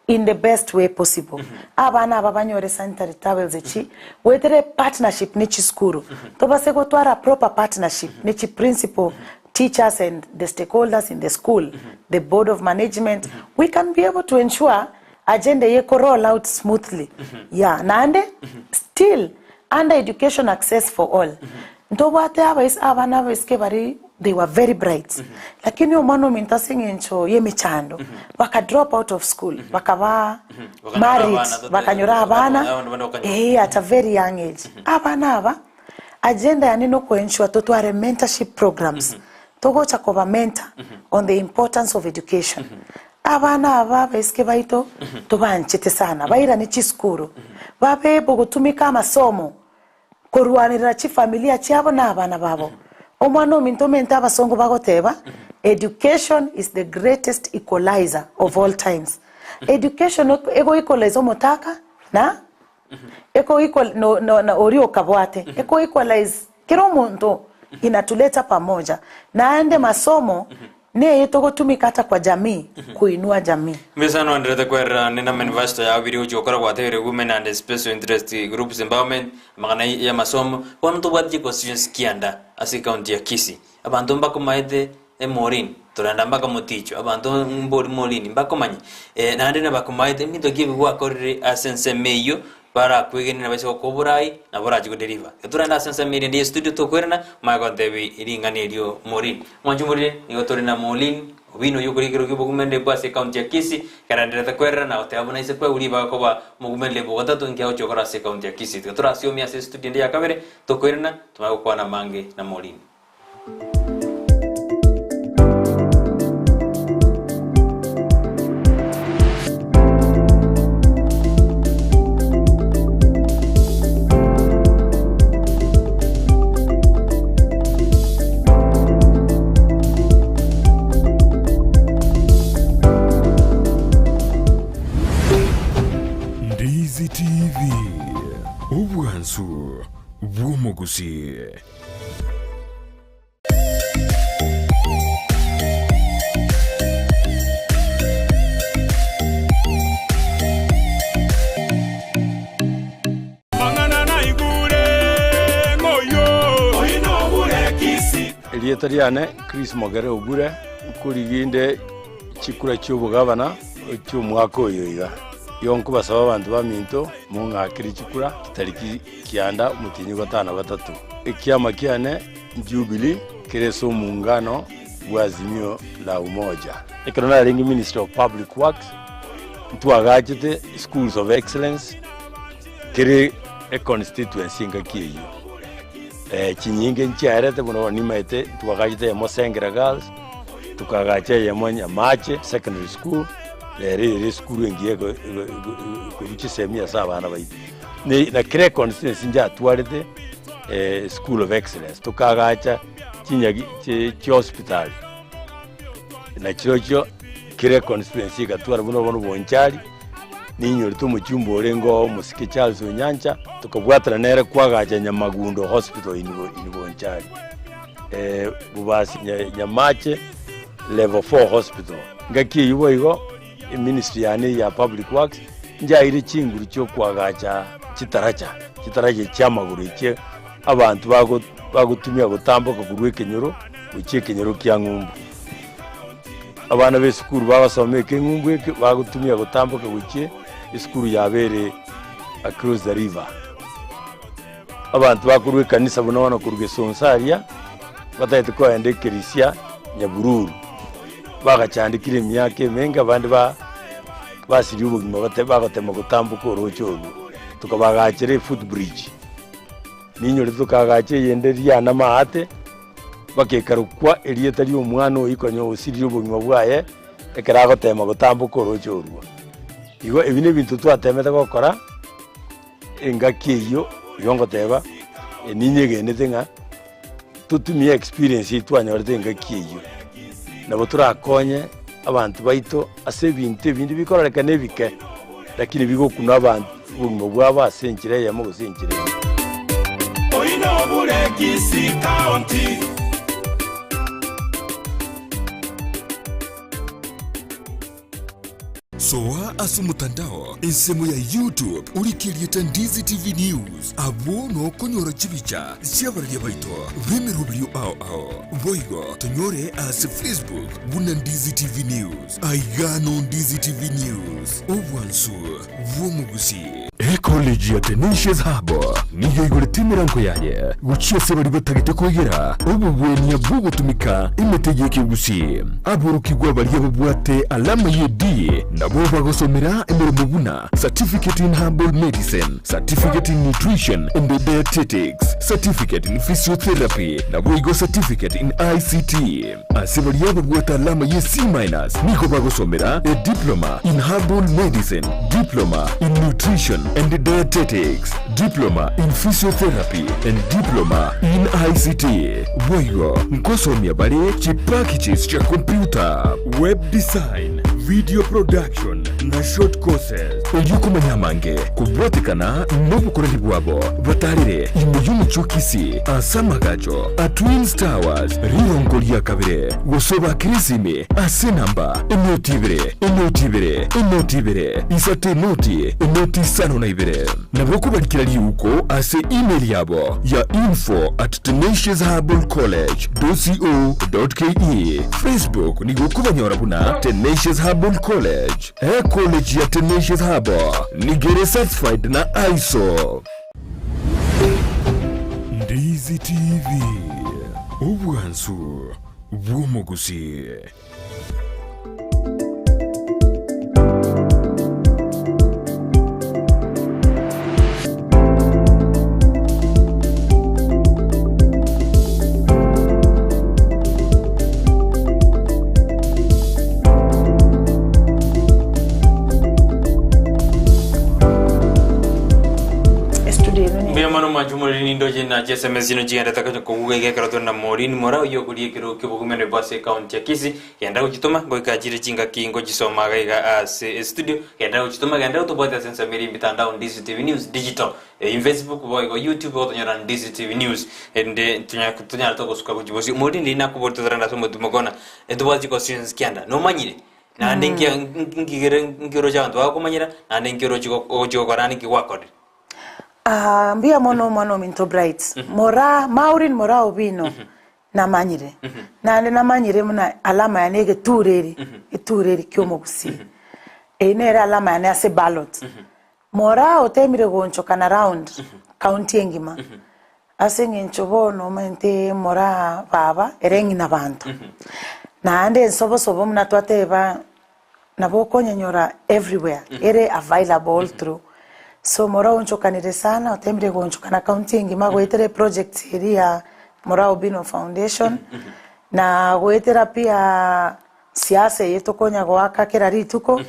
in the best way possible. Abana aba banyore sanitary towels echi goetera partnership ne chisukuru tobase gotwara proper partnership ne chi principal teachers and the stakeholders in the school the board of management we can be able to ensure agenda eye eko roll out smoothly yeah naende still under education access for all ntobwate abais abana abaiseke baria they were very bright lakini omwana ominto ase eng'encho ya emechando baka drop out of school bakaba Bakanyora married abana, tote- bakanyora abana abana bande bakanyora. eh, at a very young age abana aba agenda yane nokoensure totware mentorship programs togocha koba mentor on the importance of education abana aba abaiseke baito tobanchete sana bairane chisukuru babe able gotumika amasomo Korwanerera chifamilia chiabo na abana babo. Omwana ominto omente abasongo bagoteba, Education is the greatest equalizer of all times. Education ego equalize omotaka na eko equal no, no, na oria okabwate. Eko equalize kera omonto inatuleta pamoja. Naende masomo Neye togotumika ata kwa jamii koinua jamii. Mbisa noenderete kwerera ande na manifesto yao biria gochia gokora gwatebire Women and Special Interest Groups Empowerment amang'ana y'amasomo bono ntobwate chiconstituency kianda ase ecounty ya Kisii abanto mbakomaete Maureen torenda mpaka moticho abanto mbori Maureen mbakomanye naende nabakomaete ebinto ki ebi gwakorire ase ensemo eyio Barakwegene nabaise gokoa oborai, nabo orache godeliver. Igo torende ase ensemo eria ende y'estudio tokwerana, omanye gontebia ring'ana erio Maureen. Mwanche morire, nigo tore na Maureen Obino oyio okorigia ekerogo ki'obogumereri bwa ase ecounty ya Kisii, ekerenderete kwerera na goteba buna ise kwegwa ribaga koba omogumereri bw'ogatato inki agochia gokora ase ecounty ya Kisii. Tiga torasiomi ase estudio ende ya kabere, tokwerana, tomanye gokwana amange na Maureen. Ndi. Obwansu bw'omogusii. Mang'ana naigure ng'oyio. Oyio nobure Kisii. Erieta riane Chris Mogere Ogure, nkorigia inde chikura chi'obogavana chi'omwaka oyo iga. Igo nkobasaba abanto baminto mong'akere chikura chitariki kianda omotienyi gatano gatato. Ekiama kiane Jubilee kere ase omongano bwa Azimio la Umoja. Ekero narenge Minister of Public Works, ntwagachete Schools of Excellence kere econstituency engaki eyio. Chinyinge nchiaerete buna bono nimaete ntwagachete eyemo Sengera Girls, tokagacha eyemo Nyamache Secondary School, rero ere esukuru engiya eko eko ekorwa chisemi ase abana baito. Na kera econstituency njatwarete School of Excellence, tokagacha chinyagi chi chihospitali, na chirochio kera econstituency egatwara buna bono Bonchari, ninyorete omochumba orenge oo omosike Charles Onyancha, tokabwatana nere kwagacha Nyamagundo Hospital in in Bonchari, Bobasi Nyamache Level 4 Hospital. Engaki eyio boigo, eministry yane eye ya Public Works, njaeire chinguru chiokoagacha chitaracha, chitaracha chi'amagoro echie abanto bago bagotumia gotamboka korwa ekenyoro gochia ekenyoro kia ng'umbu. Abana ba esukuru bagosoma ekeng'umbu eke bagotumia gotamboka gochia esukuru yabo ere across the river. Abanto bakorwa ekanisa buna bono korwa Gesonso aria, batagete kogenda ekerisia Nyabururu, bagachandekire emiaka emenge abande ba basirie obogima bate bagotema gotamboka oroche orwo, tokabagachera efoot bridge. Ninyore tokagacha eyende riana maate, mpaka ekarokwa erieta ria omwana oyio konya osirire obogima bwaye, ekero agotema gotamboka oroche orwo. Igo ebi na ebinto twatemete gokora, engaki eyio, igo ngoteba, ninyegenete ng'a totumie experience eyio twanyorete engaki eyio, nabo torakonye abanto baito ase ebinto ebinde bikororekana ebike, lakini bigokuna abanto obogima bwabo ase enchera eyemo gose enchera ende. Oyio nobure Kisii County. Soa ase omotandao ensemo ya YouTube orike erieta Ndizi TV News, abwo nokonyora chibicha chi'abararia baito b'emeroberio ao ao. Boigo tonyore ase Facebook buna Ndizi TV News. Aiga no Ndizi TV News, obwansu bw'omogusii. Ecollege ya Tenacious Hub nigo eigorete emerango yaye gochia ase baria batagete koegera obogwenia bw'ogotumika emete y'ekegusii. Aborokigwa baria babwate alama ye D nabo bagosomera emeremo buna Certificate in Herbal Medicine, Certificate in Nutrition and Dietetics, Certificate in Physiotherapy naboigo Certificate in ICT. Ase baria babwate alama ye C minus nigo bagosomera a Diploma in Herbal Medicine, Diploma in Nutrition and Dietetics, Diploma in Physiotherapy and Diploma in ICT. Boigo nkosomia bare chipackages chia computer, web design, video production na short courses. Erio komanya amange kobwatekana nobokoreri bwabo, batarere ime y'omochie o Kisii ase amagacho a Twins Towers rirongo ria kabere, gose obakere esimi ase enamba enoti ibere, enoti ibere, enoti ibere, isato enoti, enoti isano na ibere. Nabo okobarikera riuko ase email yabo ya info@tenaciousherbalcollege.co.ke. Facebook nigo okobanyora buna Tenacious Herbal College. Ecollege ya Tenacious Herbal nigo ere certified na ISO. Ndizi TV, obwansu bw'omogusii. Inu Mbuya mono mwanche omoriri nindoche na chiSMS chino chigendete konya koguga iga ekero tore na Maureen Mora oyio okoria ekero ki'obogima bwa ase ecounty ya Kisii. Genda gochitoma goika chire chingaki ngochisoma iga iga ase estudio. Genda gochitoma genda otobwate ase ensemo ere emitandao Ndizi TV News Digital. Eyio Facebook boigo YouTube gotonyora Ndizi TV News erinde tonya tonyare togosuka gochia bosio. Maureen riria nakoboria totarenda ase omotwe mokona etobwate chiconstituencies kianda nomanyire? Naende nki nkigere nkiroche abanto bagokomanyera naende nkiroche ogochia gokora naende nki gwakorire. Aah mbuya mono omwana ominto Bright. Moraa, Maureen Moraa Owino namanyire. Naende namanyire buna alama yane egetureri, egetureri kia omogusii. Eyio nere alama yane ase ballot. Moraa otemire goonchokana round county engima ase eng'encho bono omanyete moraa baba ere ng'ina banto. Naende ensobosobo buna twateba nabo okonyenyora everywhere ere available all through. So moraa oonchokanire sana otemire goonchokana county engima goetera eproject eria ya Moraa Obino Foundation na goetera pia siasa eye tokonya goaka kera rituko.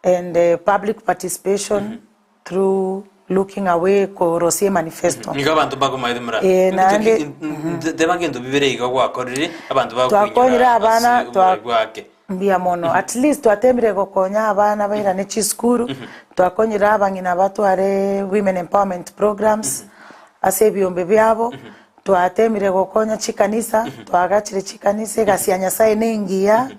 And public participation through looking away korosia emanifesto. Nigo abanto mbakomaete mura. Eh, naende- Teba ngento bibere iga gwakorire abanto Twakonyire bakoinyora abana, ase oborai bwake. Mbuya mono. At least twatemire gokonya abana bairane chisukuru, twakonyire abang'ina batware women empowerment programs ase ebiombe biabo, twatemire gokonya chikanisa, twagachire chikanisa, egasi ya Nyasaye ne engiya,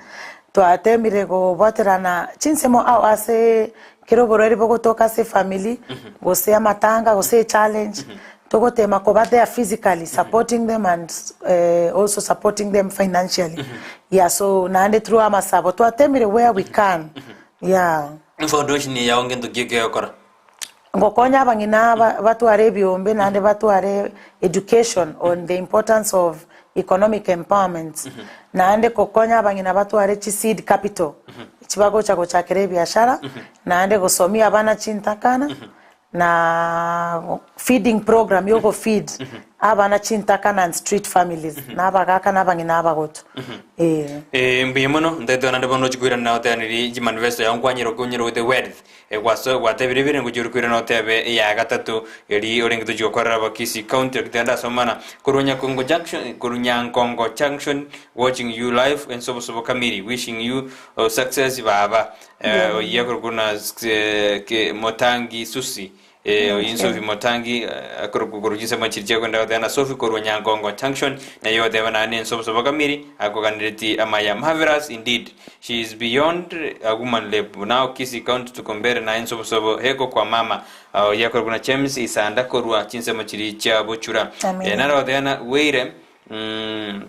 Twatemire kobwaterana chinsemo ao ase kera oborwaire bogotoka ase efamiri, gose amatanga, gose echallenge, togotema koba there physically supporting them and also supporting them financially. Yeah, so naende through amasabo twatemire where we can, yeah. Efoundation eye yao ngento ki ekegokora? Ngokonya abang'ina aba batware ebiombe naende batware education on the importance of economic empowerment. Naende gokonya abang'ina batware chi seed capital echi bagocha gochakera ebiashara, naende gosomia abana chintakana na feeding program ya ogofeed abana chintakana and street families na abagaka na abang'ina abagotu eh. Eh, mbuya mono ntaete naende bono ochia koirana oteaneri chimanifesto yao nkwanyera okonyerogete wealth Gwasoe gwatebire ebire ngochia ore koirana otebe eya gatato eri orenge tochia gokorera Abakisii County lakini togende ase omana korwa Nyakongo Junction korwa Nyankongo Junction watching you live ensobosobo kamiri wishing you success baba eh, oyio akorokwa na ke Motangi Susi eh, oyio Sophie Motangi akorokwa korwa chinsemo chiria chiakwenda goteba na Sophie korwa Nyankongo Junction naye ogoteba naende ensobosobo kamiri akoganereti amaya marvelous indeed She is beyond a woman rep now Kisii county tuko mbere naye nsobosobo heko kwa mama oyo akorokwa na James Isanda korwa chinsemo chiri chia Bochura Amina. eh, naro goteana Weire mm,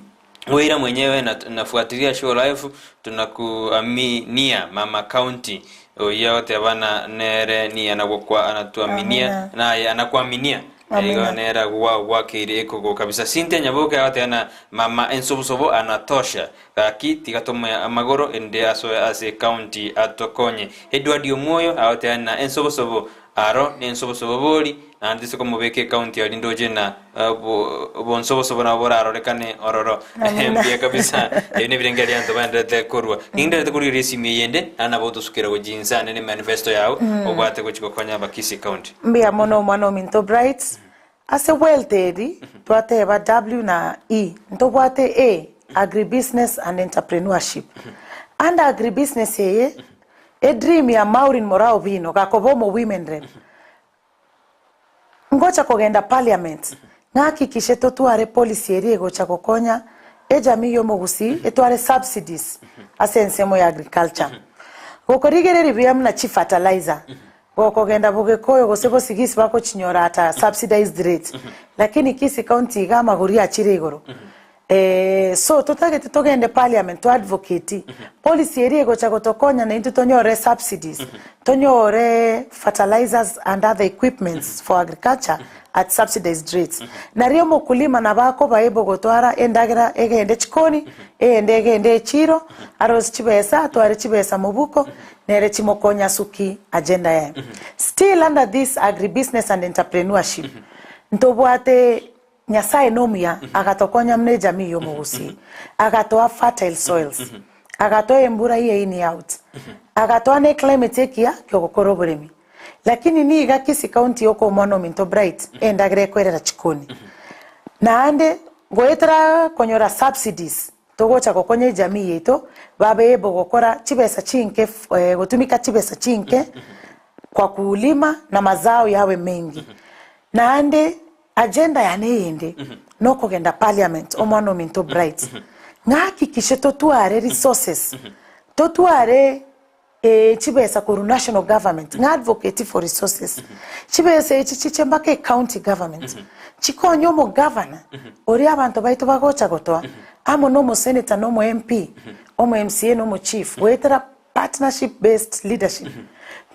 Weira mwenyewe na, nafuatilia show live tunakuaminia mama county oyo agoteba na nere ni anagokwa anatuaminia Amina. naye anakuaminia Amina. Igo nere agwa gwakeire ekogo kabisa Cynthia Nyaboke agoteba mama ensobosobo anatosha Gaki tiga tomoe amagoro ende asoe ase ecounty atokonye. Edward Omwoyo agoteana na ensobosobo aro nensobosobo bori naende tise komobeka ecounty aria ndoche na obonsobosobo nabo borarorekane ororo. Amina. Mbuya kabisa ebio nebirengererio rianto baenderete korwa. Ningenderete korigereria esimi eye ende naende nabo otosukera gochia inse ande ne manifesto yao obwate gochia gokonya Abakisii county. Mbuya mono omwana ominto Bright. Ase wealth eri twateba W na E, ntobwate A, agribusiness and entrepreneurship. Under agribusiness eye, edream ya Maureen Moraa Owino gakoba omo women rep, ngocha kogenda parliament ng'akikishe totware policy eria egocha gokonya ejamii ya omogusii etware subsidies ase ensemo ya agriculture. Gokorigereria buya buna chifertilizer, Gokogenda Bogekoyo gose Bosigisi bagochinyora at a subsidized rate lakini Kisii county iga amagori achire igoro so totagete togende parliament to advocate policy eria egocha gotokonya naintwe tonyore subsidies tonyore fertilizers and other equipments for agriculture at subsidized rates. Nario omokulima nabo akoba able gotwara endagera egende chikoni eyende egende echiro arose chibesa atware chibesa mobuko Nere chimokonya asuki agenda yaye. Still under this agribusiness and entrepreneurship, ntobwate Nyasaye nomuya agatokonya muna ejamii yomogusii, agatoa fertile soils, agatoa embura ye in ye out, agatoa ne climate ekiya kiogokora oboremi. Lakini niga Kisii County yoka omwana ominto Bright endagera ekoerera chikoni. Naende goetera konyora subsidies togocha gokonya ejamii yaito babe able gokora chibesa chinke gotumika chibesa chinke kwa kulima na mazao yawe mengi. Naende agenda yane eyende nokogenda parliament omwana ominto Bright ng'ahakikishe totware resources totware Ee, chibesa korwa national government, ng'a advocate for resources. Chibesa echi chiche mpaka ecounty government, chikonye omogavana oria abanto baito bagocha gotoa, amo na omosenator na omo MP, omo MCA na omo chief, goetera partnership based leadership,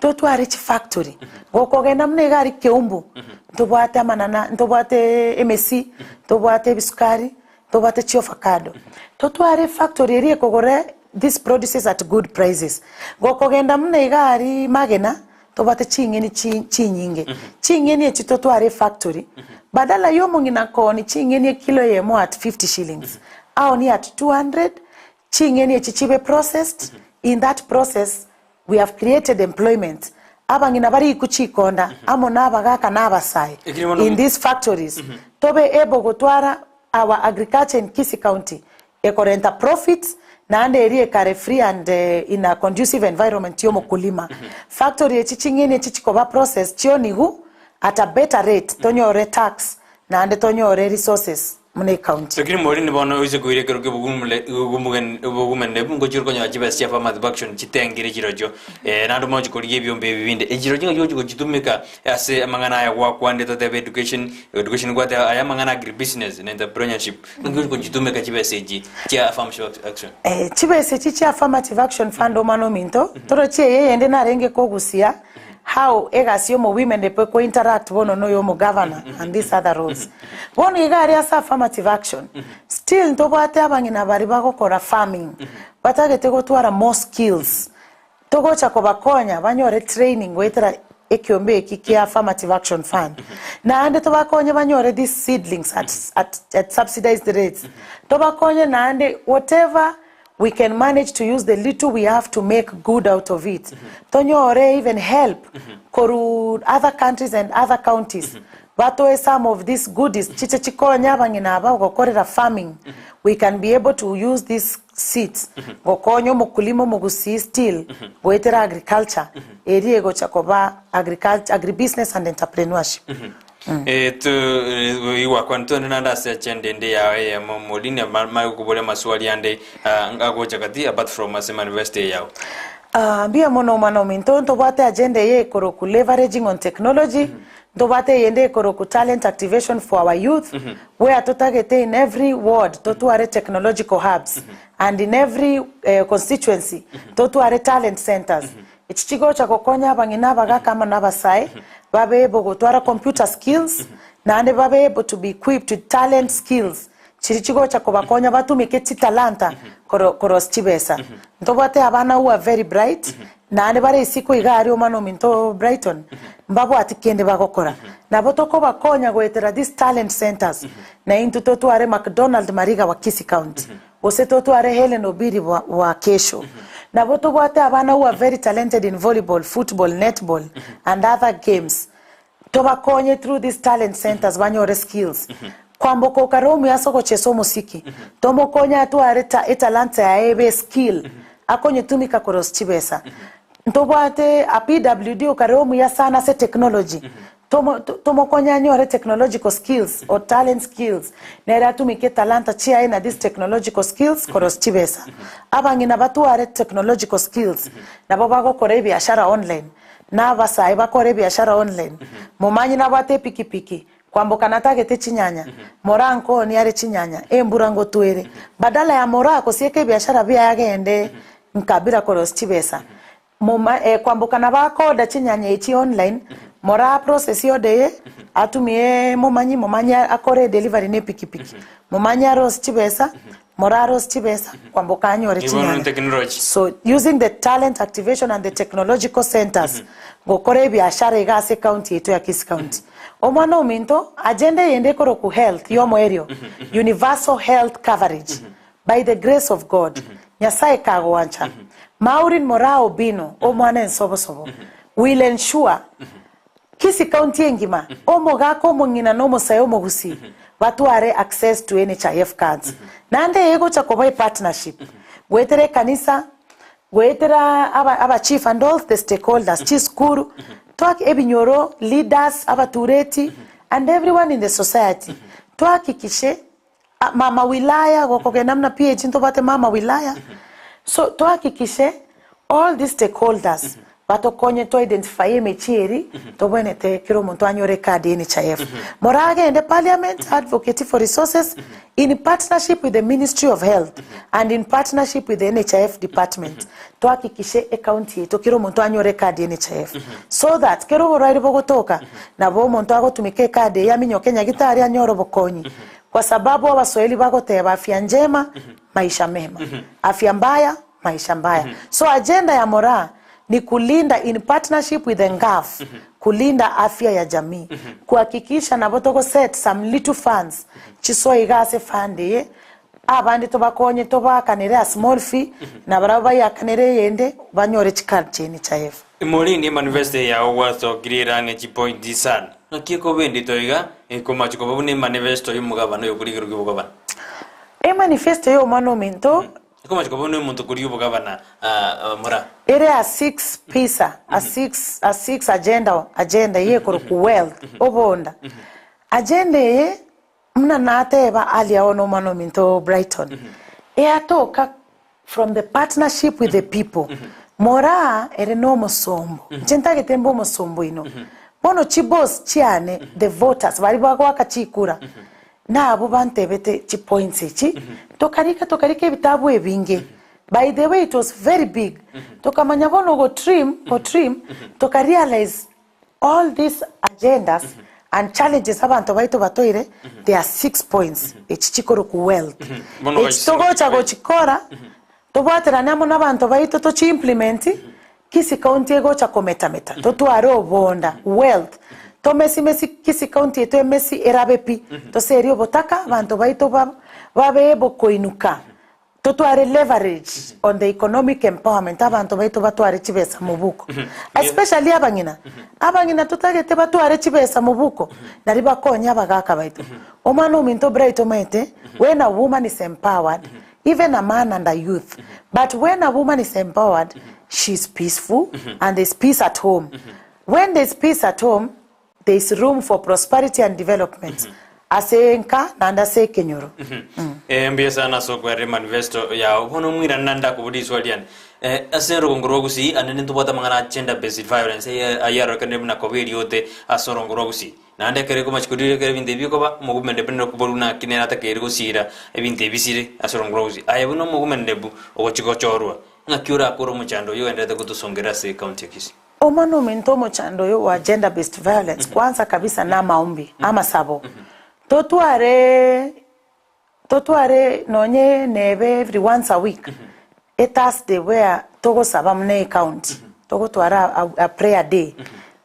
totware chifactory. Gokogenda buna iga aria Keumbu, ntobwate amanana, ntobwate emesi, ntobwate ebisukari, Tobwate chiofakado. Totware efactory eria ekogora these produces at good prices. Gokogenda buna iga aria Magena, tobwate ching'eni chi chinyinge. Ching'eni echi totware efactory, badala ya omong'ina kooni ching'eni ekilo eyemo at 50 shillings, aonie at 200, ching'eni echi chibe processed, in that process We have created employment, abang'ina bariku chikonda amo na abagaka na abasae Ekero bono- in these factories tobe able gotwara our agriculture in Kisii County ekorenta profits naende eria ekare free and in a conducive environment ya omokulima. Factory echi ching'eni echi chikoba processed chionigu at a better rate tonyore tax naende tonyore resources buna ecounty. Lakini morini bono oise koira ekero ki'obogumu ngochia konyora chibesa chia affirmative action chitengire chirochio naende moche korigia ebiombe ebi binde. Echirochio ng'aki ogochia gochitumeka ase amang'ana aya gwakwanire totebe education, education gwateba aya amang'ana agribusiness na entrepreneurship, ng'aki ogochia gochitumeka chibesa echi chia affirmative action? Chibesa echi chia affirmative action fund omwana ominto, torochi eye eyende narenge kogusia How egasi yomo women rep eko interact bono na oyomo governor and these other roles. Bono iga aria ase affirmative action, still ntobwate abang'ina baria bagokora farming, batagete gotwara more skills, togocha kobakonya banyore training goetera ekiombe eki kia affirmative action fund. Naende tobakonye banyore these seedlings at, at, at subsidized rates. Tobakonye naende whatever we can manage to use the little we have to make good out of it tonyore even help korwa other countries and other counties batoe some of these goodies chiche chikonye abang'ina aba gokorera farming we can be able to use these seeds gokonya omokulima omogusii still goetera agriculture eria egocha koba agriculture agribusiness and entrepreneurship. Eh, tu eh, igwakwana twende naende ase agenda ende yao eyemo Maureen mare gokoboria amaswali ande ah, agocha gati apart from ase manifesto eye yao. Ah, mbuya mono omwana ominto, ntobwate agenda eye ekoroku leveraging on technology, ntobwate eyende ekoroku talent activation for our youth, where totagete in every ward totware technological hubs, and in every eh, constituency totware talent centers. Echi chigocha gokonya abang'ina, abagaka amo nabasae babe able gotwara computer skills naende babe able to be equipped with talent skills chiria chigocha kobakonya batumeke chitalanta koro korosia chibesa. Ntobwate abana who are very bright naende bare isiko iga aria omwana ominto Brighton mbabwati kende bagokora. Nabo tokobakonya goetera these talent centers na intwe totware Macdonald Mariga wa Kisii County. Gose totware Hellen Obiri bwa bwa kesho. Nabo tobwate abana who are very talented in volleyball, football, netball and other games. Tobakonye through these talent centers banyore skills. Kwamboka okare omuya ase ogochesa omosiki, tomokonye atware ta etalanta yaye ebe eskill, akonyetumika korosia chibesa. Ntobwate a PWD okare omuya sana ase technology, Tomo, tomokonye anyore technological skills or talent skills, nere atumike etalanta chiaye na these technological skills korosia chibesa. Abang'ina batware technological skills, nabo bagokora ebiashara online, na abasae bakore ebiashara online. Momanyi nabwate epikipiki, kwamboka natagete chinyanya, moraa nkooni are chinyanya, embura ngotwere. Badala ya moraa gosieka ebiashara biaye agende nkabira korosia chibesa, Moma eh, kwamboka nabo akoorder chinyanya echi online, moraa process order eye, atumie momanyi, momanyi akore edelivery ne epikipiki. Momanyi arose chibesa, moraa arose chibesa, kwamboka anyore Nigo bono chinyanya. technology. So using the talent activation and the technological centers, gokora ebiashara iga ase ecounty yaito ya Kisii County. Omwana ominto, agenda eyende ekorokwa health yomoerio, universal health coverage. By the grace of God, Nyasae kagoancha, Maureen Moraa Obino, omwana ensobosobo, will ensure. Kisii county engima, omogaka omong'ina na omosae omogusii batware access to NHIF cards. Naende eye egocha koba epartnership goetera ekanisa, goetera aba aba chief and all the stakeholders, chisukuru, twaki ebinyoro, leaders, abatureti and everyone in the society, twahakikishe mama wilaya gokogenda buna PH ntobwate mama wilaya, so twahakikishe all these stakeholders batokonye to identify emechie eria tobwenerete kera omonto anyore ecard ya NHIF. Moragende parliament advocate for resources in partnership with the ministry of health and in partnership with the NHIF department twahakikishe ecounty yaito kera omonto anyore ecard ya NHIF so that kera oborwaire bogotoka nabo omonto agotumika ecard eye aminyoke nyagitari anyore obokonyi kwa sababu abaswahili bagoteba afya njema maisha mema afya mbaya maisha mbaya so agenda ya Moraa ni kulinda in partnership with the NGAAF kulinda afya ya jamii kuhakikisha nabo togo set some little funds chisoe iga ase fund eye abande tobakonye tobakanere a small fee nabarabwo bayakanere eyende banyore chicard chia NHIF. Morindi emanifesto eye yao gwasokirie ere ang'e chipointi isano. Naki ekoba endito iga, ekomachi koba buna emanifesto y'omogabana oyokorigerwa ki'obogabana. Emanifesto y'omwana ominto. Ekomachi koba buna omonto korigia obogabana mora. Ere a six pisa, a six, a six agenda, agenda eye ekorokwa wealth, obonda. Agenda eye, buna nateba earlier on omwana ominto Brighton, eyatoka from the partnership with the people. Moraa ere nomosombo, inche ntagete mbe omosombo oino. Bono chiboss chiane, the voters, baria bagoaka chikura, Nabwo bantebete chipoints echi, tokarika tokarika ebitabu ebinge, by the way it was very big, tokamanya bono go trim go trim, toka realize all these agendas and challenges abanto baito batoire, there are six points echi chikorokwa wealth. Bono Echi togocha gochikora, tobwaterane amo nabanto baito tochi implement, Kisii County egocha kometameta, totware obonda, wealth, tomesimesi Kisii County yaito emesi erabe pi, toserie obotaka, abanto baito ba babe able koinuka, totware leverage on the economic empowerment, abanto baito batware chibesa mobuko, especially abang'ina, abang'ina totagete batware chibesa mobuko, nari bakonye abagaka baito. Omwana ominto Bright omanyete, when a woman is empowered, Even a man and a youth but when a woman is empowered she is peaceful and there's peace at home when there's peace at home there is room for prosperity and development ase enka naende ase ekenyoro. Eh, mbuya sana ase okwerera emanifesto yao. Bono omwirani naende ndakoboria riswali riane. Eh, ase orogongo rwa Gusii ande nintobwate amang'ana a gender based violence eye ayarorekanire buna koba eriote ase orongo rwa Gusii. Naende ekero ekomachia korigereria ekero ebinto ebi bikoba, omogumendebu nere okoborwa naki nere atakeire gosiira ebinto ebi sire ase orongo rwa gusii. Aye buna omogumendebu ogochia gochorwa, ng'aki orakore omochando oyio ogendererete gotosongerera ase ecounty ya Kisii? Omwana ominto omochando oyo wa gender based violence kwanza kabisa namaombi, amasabo. Totware Totware nonye nebe every once a week, a Thursday where togosaba buna ecounty, togotwara a a prayer day,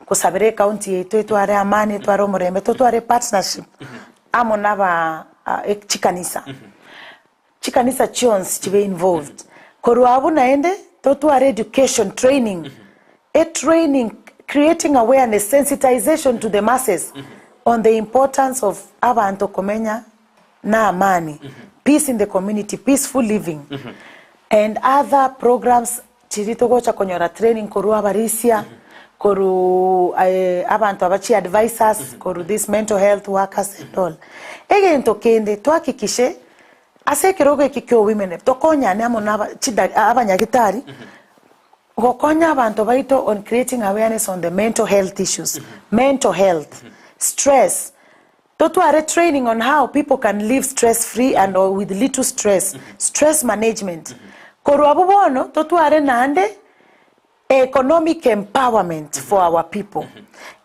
kosabera ecounty yaito etware amani, etware omorembe, totware partnership amo na aba chikanisa. Chikanisa chionsi chibe involved. Korwa abwo naende, totware education training, a training creating awareness, sensitization to the masses on the importance of abanto komenya na amani, peace in the community, peaceful living and other programs chiria togocha konyora training korwa abarisia, korwa abanto aba chi advisors, korwa these mental health workers and all. Egento kende twahakikishe ase ekerogo eke kia owomen tokonyane amo na aba chida abanyagitari Gokonya abanto baito on creating awareness on the mental health issues, mental health, stress, totware training on how people can live stress free and or with little stress, stress management. Korwa abwo bono totware naende economic empowerment for our people.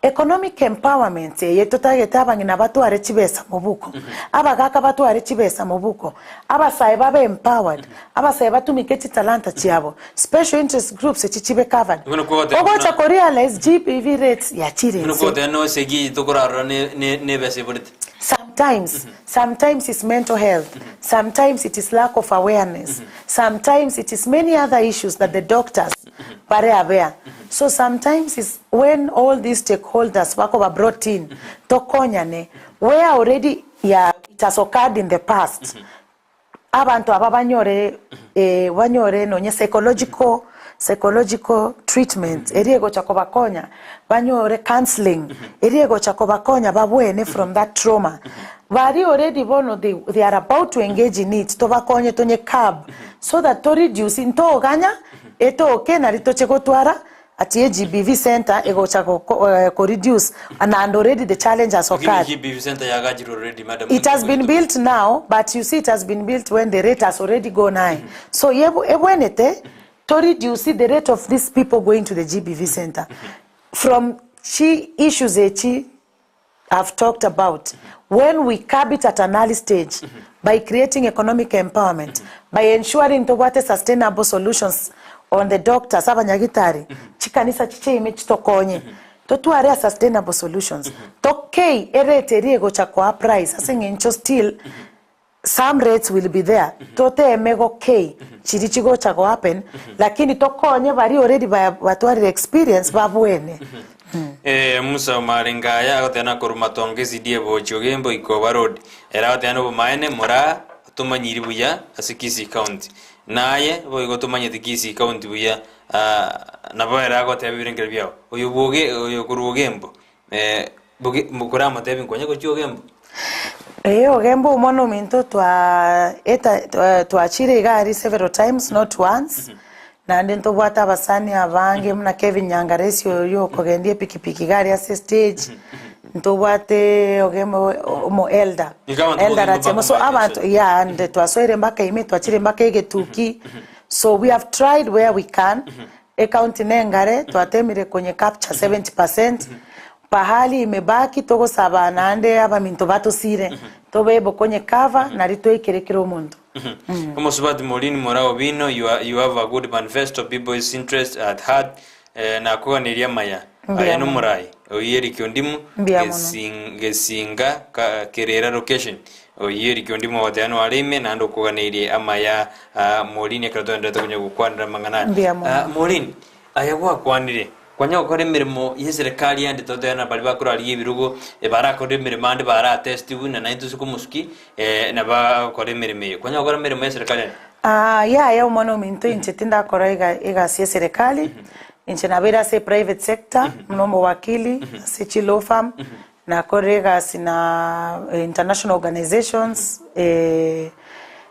Economic empowerment eye totagete abang'ina batware chibesa mobuko, abagaka batware chibesa mobuko, abasae babe empowered, abasae batumike chitalanta chiabo, special interest groups echi chibe covered. Buna kwagoteba Ogocha buna- ko realize GBV rates yachire Buna inse. kwagoteba nose eki tokorarora ne- ne- nebesa eborete. Sometimes, sometimes it's mental health, sometimes it is lack of awareness, sometimes it is many other issues that the doctors. Bare abea. So sometimes is when all these stakeholders bakoba brought in tokonyane where already ya it has occurred in the past abanto aba banyore banyore nonye psychological psychological treatment eria egocha kobakonya banyore counselling eria egocha kobakonya babwene from that trauma. Baria already bono they they are about to engage in it tobakonye tonye curb so that to reduce ntoganya Etoke nari toche gotwara ati eGBV centre egocha ko reduce and already the challenge has Lakini occurred. GBV center yagachirwe already madam. It has been built now but you see it has been built when the rate has already gone high. So ebwenete to reduce the rate of these people going to the GBV center from chi issues echi I've talked about when we curb it at an early stage by creating economic empowerment, by ensuring tobwate sustainable solutions on the doctors, abanyagitari, chikanisa chicheime chitokonye, totware a sustainable solutions, tokei erate eria egocha koa price ase eng'encho still some rates will be there, toteme gokei chiria chigocha go happen, lakini tokonye baria already batwarire experience babwene. Ee, Musa omare ngaya agoteba nakorwa matongo esidi ebochia ogembo ikoba road. Ere agoteba nobomaene moraa tomanyiri buya ase Kisii County. Naye boigo tomanyeti Kisii County buya nabo ere agoteba ebirengererio biao. Oyo bwoge oyo korwa ogembo boge koramotebi nkonye gochia ogembo. Ee ogembo omwana ominto twa eta twachire iga aria several times not once. Naende ntobwate abasani abange buna Kevin Nyangaresi oyio okogendia epikipiki iga aria ase estage, ntobwate ogemo omo elder, Nigo abanto Elder bogima Ratemo, so bakomaete abanto ase. yeah and twasoire mpaka ime twachire mpaka egetuki, so we have tried where we can, ecounty nengare twatemire konye capture 70%, pahali imebaki togosaba naende abaminto batosire tobe able konye cover nari toikere kera omonto. Omosubati Maureen Mora Obino, you, are, you have a good manifesto, people's interest at heart, eh, nakoganeria amaya. Mbuya Aye mono. nomorai, oyio Eric Ondimu, Mbuya mono. Gesing- Gesinga ka, Kerera location. Oyio Eric Ondimu ogoteba noare ime, naende okoganeirie amaya ah, Maureen ekero toenderete konya gokwanera amang'ana aya. Mbuya mono. Ah, Maureen, Aye gwakwanire, Kwanya gokora emeremo y'eserekari ande totebe na baria bakorarigia ebirogo, barakore emeremo ande baratestigwe, na naintwe ase komosuki, na bagokora emeremo eye. Kwanya gokora emeremo y'eserekari ande? Aa yaya omwana ominto inche tindakora iga egasi y'eserekari, inche nabeire ase eprivate sector, buna omowakili, ase chilaw firm, nakorire egasi na international organizations,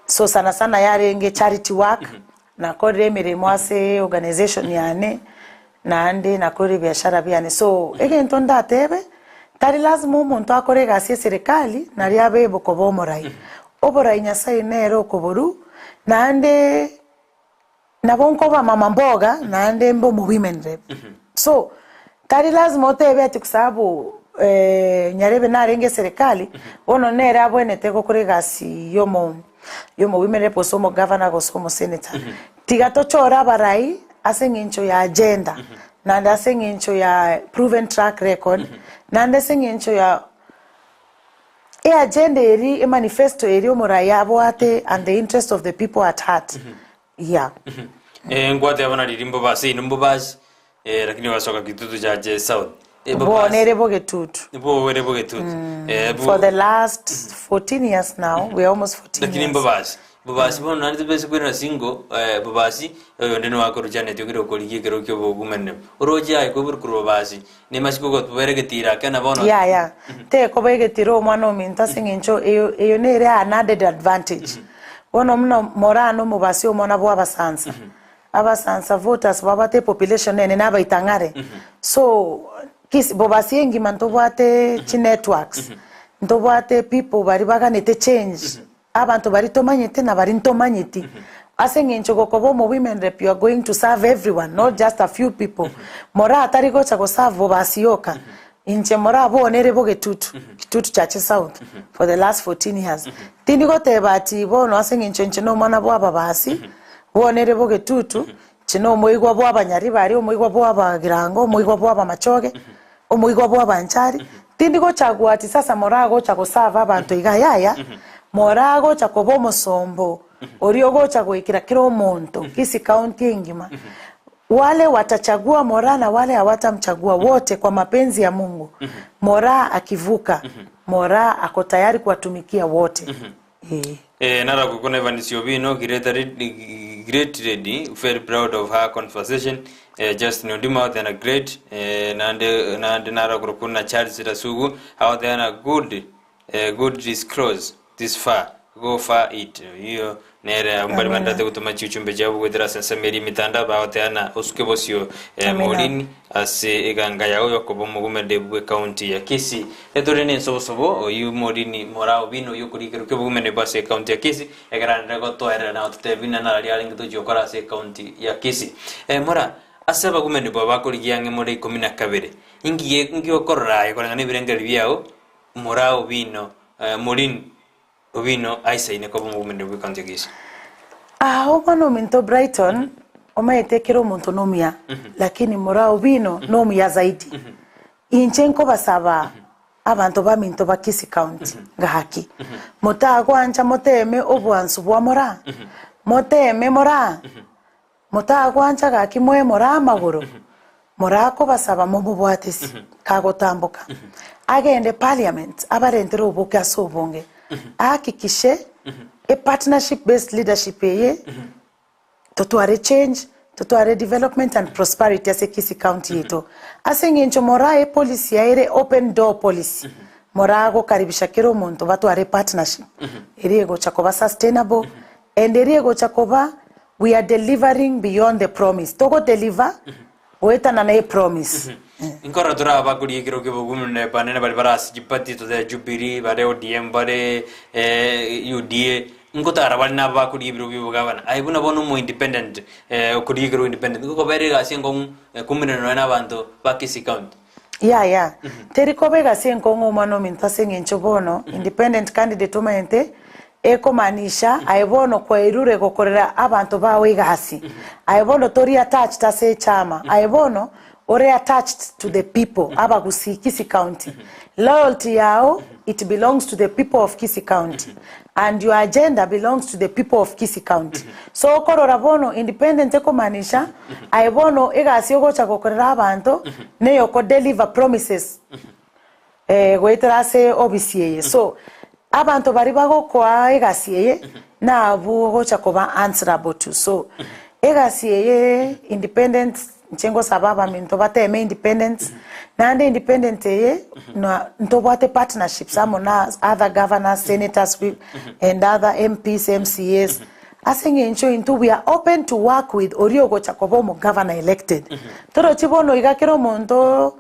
so sana sana yarenge charity work. Nakorire emeremo ase organization yane, naende nakorire ebiashara biane. So, egento ndatebe, tari lazima omonto akore egasi eserekari nario abe able koba omorai. Oborai Nyasaye nere okoborwa, naende nabo nkoba mama mboga naende mbe omo women rep. So, tari lazima otebe ati kwa sababu nyarebe narenge eserekari, bono nere abwenerete gokora egasi yomo yomo women rep gose omogavana gose omosenator. Tiga tochore abarai ase eng'encho ya agenda, naende ase eng'encho ya proven track record, naende ase eng'encho ya eagenda eria emanifesto eria omorai abwate and the interest of the people at heart. Yeah. Eh, nkwateba buna riria mbobasi inwe mbobasi eh, lakini ogasoka kitutu chache south Eh, Bo bobasi. nere bogetutu. Bo ere bogetutu Eh, bo- For the last 14 years now, we are almost 14 lakini years. mbobasi bobasi bono naende tobese kwerera singo eh, bobasi oyonde niwakorwa Janet ogire okorigia ekero kia obogumanire oroche aye koiborwa korwa bobasi nemasiko ogotubera egetiro ake na bono Yaya, tekoba egetiro omwana ominto ase eng'encho eyo eyo nere an added advantage. Bono buna morane omobasi omwana bwa abasansa, abasansa voters babwate epopulation enene abaitang'are, so kis bobasi engima ntobwate chinetworks, ntobwate people baria baganete change, abanto baria tomanyete na baria ntomanyeti. Ase eng'encho gokoba omo women rep you are going to serve everyone not just a few people. Moraa tari gocha goserve bobasi yoka, Inche morabonere bogetutu, Kitutu Chache South, for the last 14 years. Tindi goteba ati bono ase eng'encho inche nomwana bw'ababasi, bonere bogetutu, inche nomoigwa bw'abanyaribari, omoigwa bw'abagirango, omoigwa bw'abamachoge, omoigwa bw'abanchari, tindi gochagua ati sasa moragocha goserve abanto iga yaya, moragocha koba omosombo oria ogocha goikera kera omonto, Kisii County engima. Wale watachagua Moraa na wale hawatamchagua wote kwa mapenzi ya Mungu. Moraa akivuka, Moraa ako tayari kuwatumikia wote. Eh. Eh, nara kukuna Evans Obino, great lady, great lady, very proud of her conversation. Eh, Justin Ondima out a great eh, nande nande nara kurukuna Charles Rasugu out there good eh, good discourse this far go far it iyo nere mbali mandate gutuma chichumbe chabo gwethera sensemeri mitandao baoteana osuke bosio eh, Amina. Maureen ase eganga yao yokoba omogumende bwe county ya Kisii etore ne nsobosobo oyu Maureen Moraa Obino oyu okorikero kia obogumende bwa ase county ya Kisii egeranere gotoerera na ototebina nararia arenge tochiokora ase county ya Kisii eh, Mora ase abagumende bwa bakorigia ang'e more 12 ingiye ngiokorora aye koreng'ana ebirengeri biao Moraa Obino eh, Maureen Obino aisaine koba omogumende bwe county ya Kisii. Ah, omwana ominto Brighton omaete kera omonto nomuya lakini Moraa Obino nomuya zaidi. Inche nkobasaba abanto baminto ba Kisii County ngaki motagwancha moteme obwansu bwa Moraa moteme Moraa motagwancha gaki moe Moraa amagoro Moraa kobasaba momobwatesi kagotamboka agende parliament abarentere oboke ase obonge ahakikishe a partnership based leadership eye totware change totware development and prosperity ase Kisii County yetu ase eng'encho Moraa epolicy yaere open door policy Moraa gokaribisha kera omonto batware partnership eri egocha koba sustainable and eri egocha koba we are delivering beyond the promise togo deliver goetana na promise. Nkoro tura bakuri kiro kibugumu banene bari barasi jipati to the Jubilee bare ODM bare eh, UDA nkotara bari nabo bakuri ibiro bibugabana ai buna bono mu independent eh, okuri kiro independent ngoko bere gasi ngong eh, kuminano na abantu ba Kisii County. Ya teri kobega ase enkong'o omwana ominto ase eng'encho bono independent candidate omaete ekomaanisha aye bono kwairure gokorera abanto bawe egasi aye bono tori attached ase echama aye bono ore attached to the people abagusii Kisii County. Loyalty yao it belongs to the people of Kisii County and your agenda belongs to the people of Kisii County. So okorora bono independent ekomaanisha aye bono egasi ogocha gokorera abanto neyo ko deliver promises eh, goetera ase obisi eye so abanto bari bagokoa egasi eye nabo ogocha koba answerable to. So egasi eye independent nche ngosaba abaminto bateme independence naende independent eye na ntobwate partnerships amo na other governors, senators and other MPs, MCAs ase eng'encho intwe we are open to work with ori ogocha koba omogovernor elected torochi bono iga kera omonto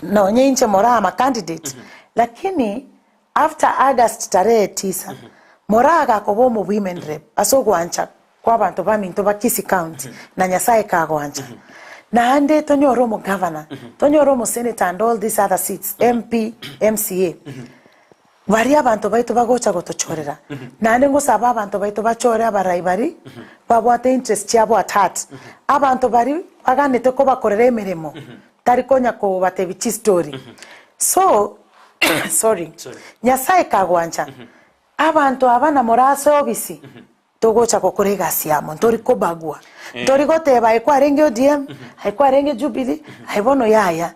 nonye inche Moraa ama candidate lakini after August tarehe 9 Moraa agakoba omo women rep ase ogwancha kwa abanto baminto ba Kisii County na Nyasaye kagwancha naende tonyore omogovernor tonyore omosenator and all these other seats, MP, MCA bari abanto baito bagocha gotochorera naende ngosaba abanto baito bachore abarai bari babwate interest chiabo at heart abanto bari baganete kobakorera emeremo tari konya kobatebi chistory so sorry. Sorry. Nyasaye kagwancha abanto aba na Moraa ase obisi togocha gokora egasi yamo ntori kobagua ntori goteba aye kwarenge ODM aye kwarenge Jubilee aye bono yaya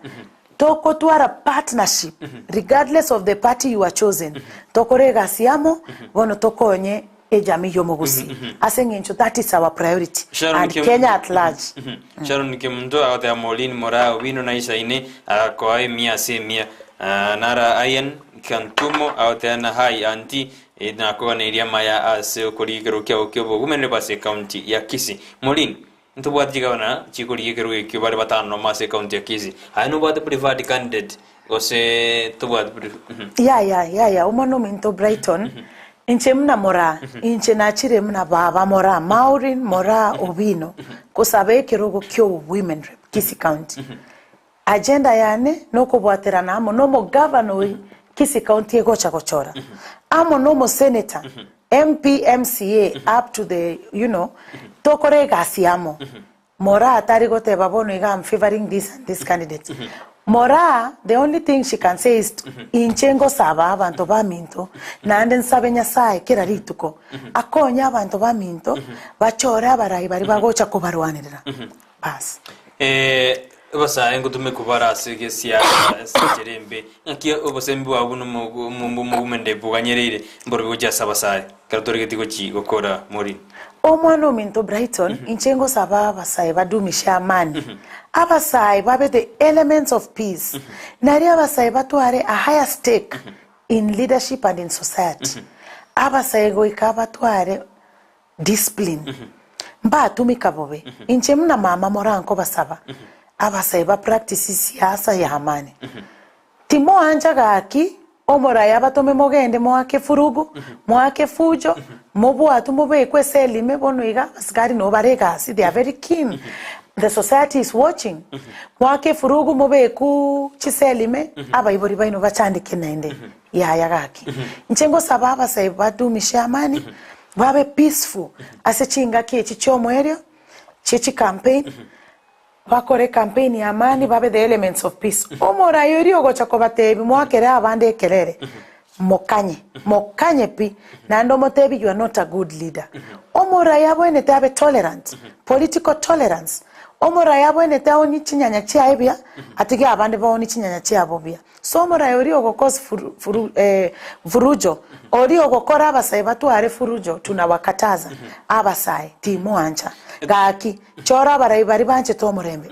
tokotwara partnership regardless of the party you are chosen tokora egasi yamo bono tokonye ejami yomogusi ase eng'encho that is our priority Sharon and Kenya at large. Sharon Kemunto agotea Maureen Moraa Obino naisaine akoa emia ase emia. Ah, nara Ian Kantumo agotea na hi auntie eh, nakoganeiria maya ase okorigero kiao kia obogumenere bwa ase county ya Kisii. Maureen ntobwate chigabana chikorigekerwo ekio bare batano nomo ase county ya Kisii aye nobwate preferred candidate gose tobwate Ya omwana ominto Brighton inche muna Moraa inche nachire muna baba Moraa Maureen Moraa Obino kusaba ekerogo kio women rep Kisii County. Agenda yane nokobwaterana amo nomogavana oi Kisii County egocha gochora amo nomosenator MP MCA up to the tokore egasi amo. Moraa tari goteba bono iga I'm favoring this and this candidate. Moraa the only thing she can say is inche ngosaba abanto baminto naende nsabe Nyasaye kera rituko akonya abanto baminto bachore abarai bari bagocha kobarwanirira. Baas. Eh, abasae ngotumekwa bare ase egesiasa ase enchera embe. Ng'aki obosembi bwao buna omogumende boganyereire mborobio gochia ase abasae ekero toregeti gochi gokora Maureen? Omwana ominto Brighton, inche ngosaba abasae badumishe amani, abasae babe the elements of peace, nario abasae batware a higher stake in leadership and in society. Abasae goika batware discipline, mbatumika bobe. Inche buna mama morankobasaba, abasae ba practice siasa ya amani. Timoancha gaki omoraia abatome mogende moake furugu, moake fujo, mobwatwe mobekwe ase elime bono iga abasigari nabo bare egasi they are very keen, the society is watching. Moake efurugu mobekwu chiselime abaibori baino bachandeke naende yaya gaki. Inche ngosaba abasae badumishe amani, babe peaceful ase chingaki echi chiomoerio chie chicampaign. Bakore campaign ya amani babe the elements of peace. Omorai oria ogocha kobatebia moakere abande ekerere, mokanye, mokanye pi, naende omotebie you are not a good leader. Omorai abwenerete abe tolerant, political tolerance. Omorai abwenerete aonie chinyanya chiaye buya, atige abande baonie chinyanya chiabo buya. So omorai oria ogocause furu, furu, eh, furujo, oria ogokora abasae batware furujo, tunawakataza abasae, timoancha. Gaki, Chora abarai baria banchete omorembe.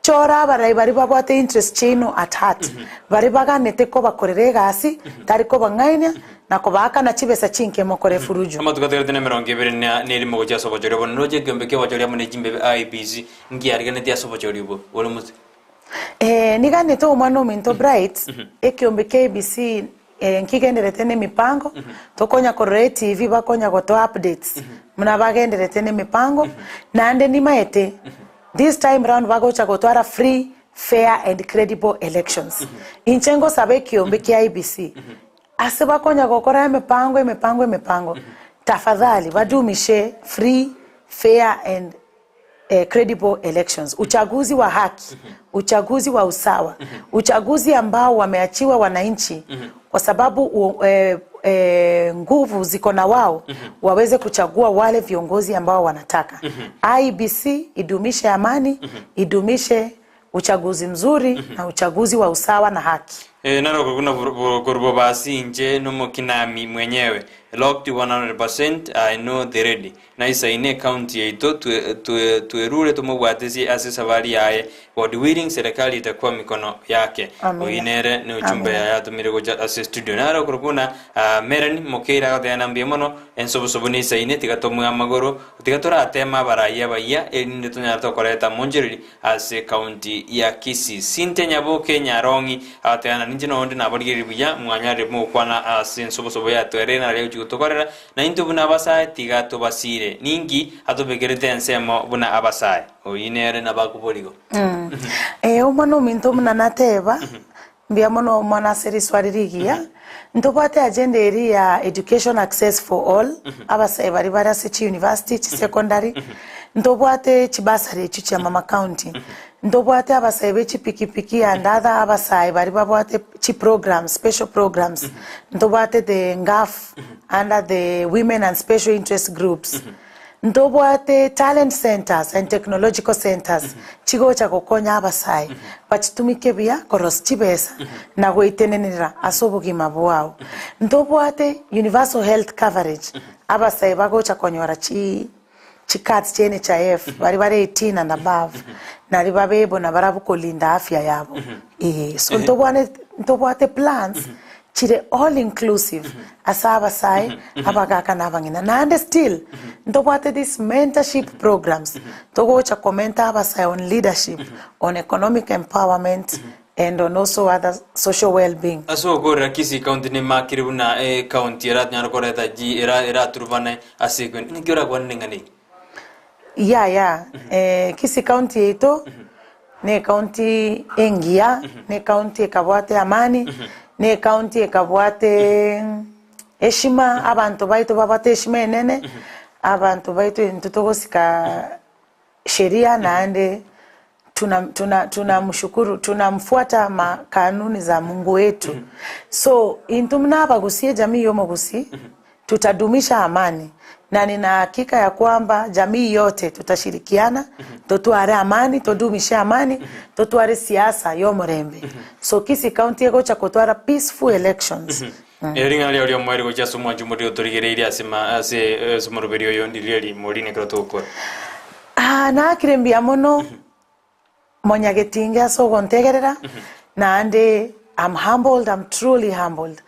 Chora abarai baria babwate interest chiaino at heart, baria baganete kobakorera egasi, tari kobang'ainia, na kobaakana chibesa chinke mokore efuruju. Amatuko atigarete nemerongo ebere na nerimo gochia ase obochori obo, noroche ekeombe ki'obochori amo ne chimbebe IEBC nkiariganetie ase obochori obo bore motwe. Ee, niganete omwana ominto Bright, ekeombe kia IEBC Nkigenderete nemipango, tokonya korora etv bakonya gotoa updates buna bagenderete nemipango, naende nimaete this time round bagocha gotwara free, fair and credible elections. Inche ngosaba ekiombe kia IEBC ase bakonya gokora emipango emipango emipango, tafadhali badumishe free, fair and credible elections, uchaguzi wa haki, uchaguzi wa usawa, uchaguzi ambao wameachiwa wananchi kwa sababu u, eh, eh, nguvu ziko na wao waweze kuchagua wale viongozi ambao wanataka. IEBC idumishe amani, idumishe uchaguzi mzuri na uchaguzi wa usawa na haki. Eh, naro buna korwa basi inche nomokinami mwenyewe locked 100% I know the ready Naisaine ecounty yaito twerure tomobwatesie ase esabari yaye, God willing serikali itakuwa mikono yake. Amina. Oyio nere ne ujumbe Amina. yaye atomire gocha ase studio. Nare okorokwa buna ah, Melanie Mokeira agoteba na mbuya mono ensobosobo neisaine tiga tomoe amagoro tiga torateme abarai abayia erinde tonyare tokoreta monchereri Ase ecounty ya Kisii. Cynthia Nyaboke Nyarong'i agateba na ninche nonde nabarigereiri buya mwanyarire mogokwana ase ensobosobo yatwerire naria gochia gotokorera, na intwe buna abasae tiga tobasire. Ninki atobekerete ensemo buna abasae? Oyio nere nabakoborigo. Ee, omwana ominto buna nateba, mbuya mono omwana ase riswari rigiya, ntobwate agenda eria ya education access for all, abasae baria bare ase chiuniversity, chisecondary, ntobwate chibursary echio chia mama county, ntobwate abasae be chipikipiki and other abasae baria babwate chiprograms, special programs, ntobwate the ngaf under the women and special interest groups. Ntobwate talent centres and technological centres chigocha gokonya abasae bachitumike buya korosia chibesa na goitenenera ase obogima bwao. Ntobwate universal health coverage abasae bagocha konyora chi chicards chia NHIF baria bare 18 and above nari babe able nabarabwo kolinda afya yabo. Ee, so ntobwane ntobwate plans chire all inclusive ase abasae, abagaka na abang'ina. Naende still ntobwate these mentorship programs togocha komenta abasae on leadership, on economic empowerment and on also other social well being. Ase ogokorera Kisii County nemakire buna ecounty eratonyare koreta ji era eraturubane ase ekeene. Naki orakwane neng'ana eye? Yaya, Kisii County yaito ne ecounty engiya, ne ecounty ekabwate amani, ne ecounty ekabwate heshima, abanto baito babwate heshima enene, abanto baito intwe togosika sheria naende tuna tuna tunamshukuru tunamfuata ma kanuni za Mungu wetu. So intwe buna abagusia ejamii ya omogusii, tutadumisha amani. Na nina hakika ya kwamba jamii yote tutashirikiana, totware amani, todumishe amani, totware siasa y'omorembe. So Kisii County egocha kotwara peaceful elections. Erio ring'ana riao ri'omoerio gochia ase omwancho omoria otorigereirie ase ma ase ase omoroberi oyo ndiria eri morine ekero togokora. Ah, naakire mbuya mono Monyagetinge ase ogontegerera, naende I'm humbled, I'm truly humbled.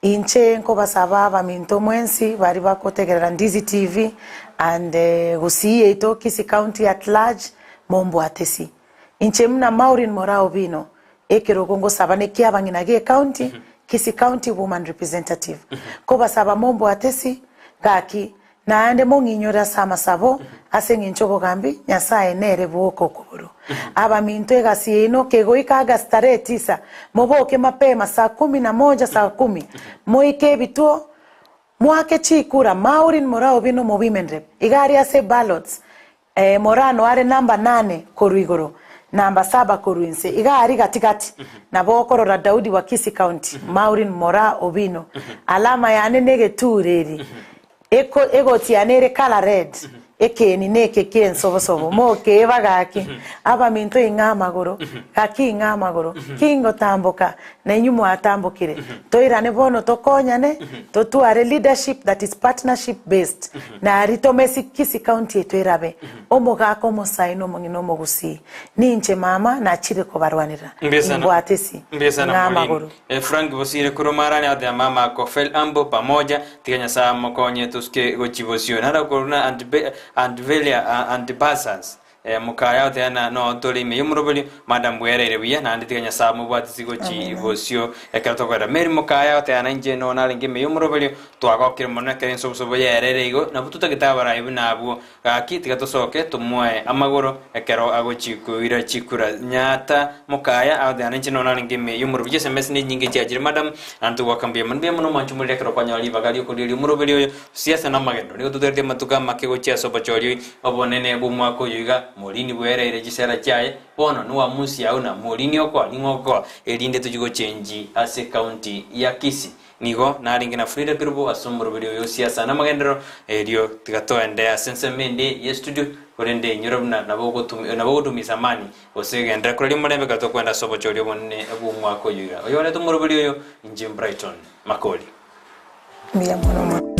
Inche nkobasaba abaminto mwensi baria bagotegerera Ndizi TV and Gusii yaito Kisii County at large mombwatesi. Inche buna Maureen Moraa Obino, ekerogo ngosaba nekia abang'ina ge county, Kisii County Woman Representative. Nkobasaba mombwatesi, gaki Naende mong'inyore ase amasabo, ase engencho obogambi, Nyasae nere bwoka okoboro. Abaminto egasi yaino kegoika Agasti tarehe tisa, moboke mapema saa kumi na moja saa kumi, moike ebituo, moake chikura, Maureen Moraobi nomo women rep, iga aria ase ballots, Morano are namba nane korwa igoro, namba saba korwa inse, iga aria gati gati, nabo okorora Daudi wa Kisii County, Maureen Moraa Obino. Alama yane negetuureri, eko egoti yane ere colour red, ekeeni neke ki'ensobosobo, mokeeba gaki, abaminto ing'a amagoro, gaki ing'a amagoro, kingotamboka, na inwe mwatambokire. Toirane bono tokonyane, totware leadership that is partnership based, Nari tomesi Kisii county yaito erabe omogaka omosae na omong'ina omogusii. Ninche mama nachire kobarwanera. Nimbwate esi Mbiasana ng'a Maureen. amagoro. Frank Bosire korwa Marani agoteeba mama ako fel ambo pamoja tiga Nyasae amokonye tosuke gochia bosio. Naro korwa na Aunt Antibasas Mokaya agoteeba na noo tore ime y'omoroberio madam bwereire buya naende tiga Nyasae amobwatisi gochia bosio ekero tokoera. Mary Mokaya agoteeba na inche noo narenge ime y'omoroberio Twagokire mono ekero ensobosobo yaerire igo, nabwo totagete abarai buna abwo. Gaki, tiga tosoke tomoe amagoro ekero agochia koira chikura. Nyata mokaya agoteana inche nonya narenge ime y'omoroberi chi'esemesi nechinyinge chiachire madam, naende togoaka mbuya mono. Mbuya mono omwancho omoriri ekero kwanyora ribaga ri'okorieria omoroberi oyo siasa na amagendo. Nigo toteretie amatuko amake gochia ase obochori obonene bw'omwaka oyo iga, Morini bwereire chisera chiaye, bono noamusi ao na Morini okoa ning'o okoa, erinde tochie gochenji ase county ya Kisii. Nigo narenge na Frida Kerubo ase omoroberi oyo o siasa na amagenderero, erio tiga toende ase ensemo ende ye studio, korende inyora buna nabo ogotumisa amani gose genderera koraria omorembe ekero tokoenda ase obochori obonene bw'omwaka oyo iga. Oyorete omoroberi oyo, inche Brighton Makori. Mbuya mono.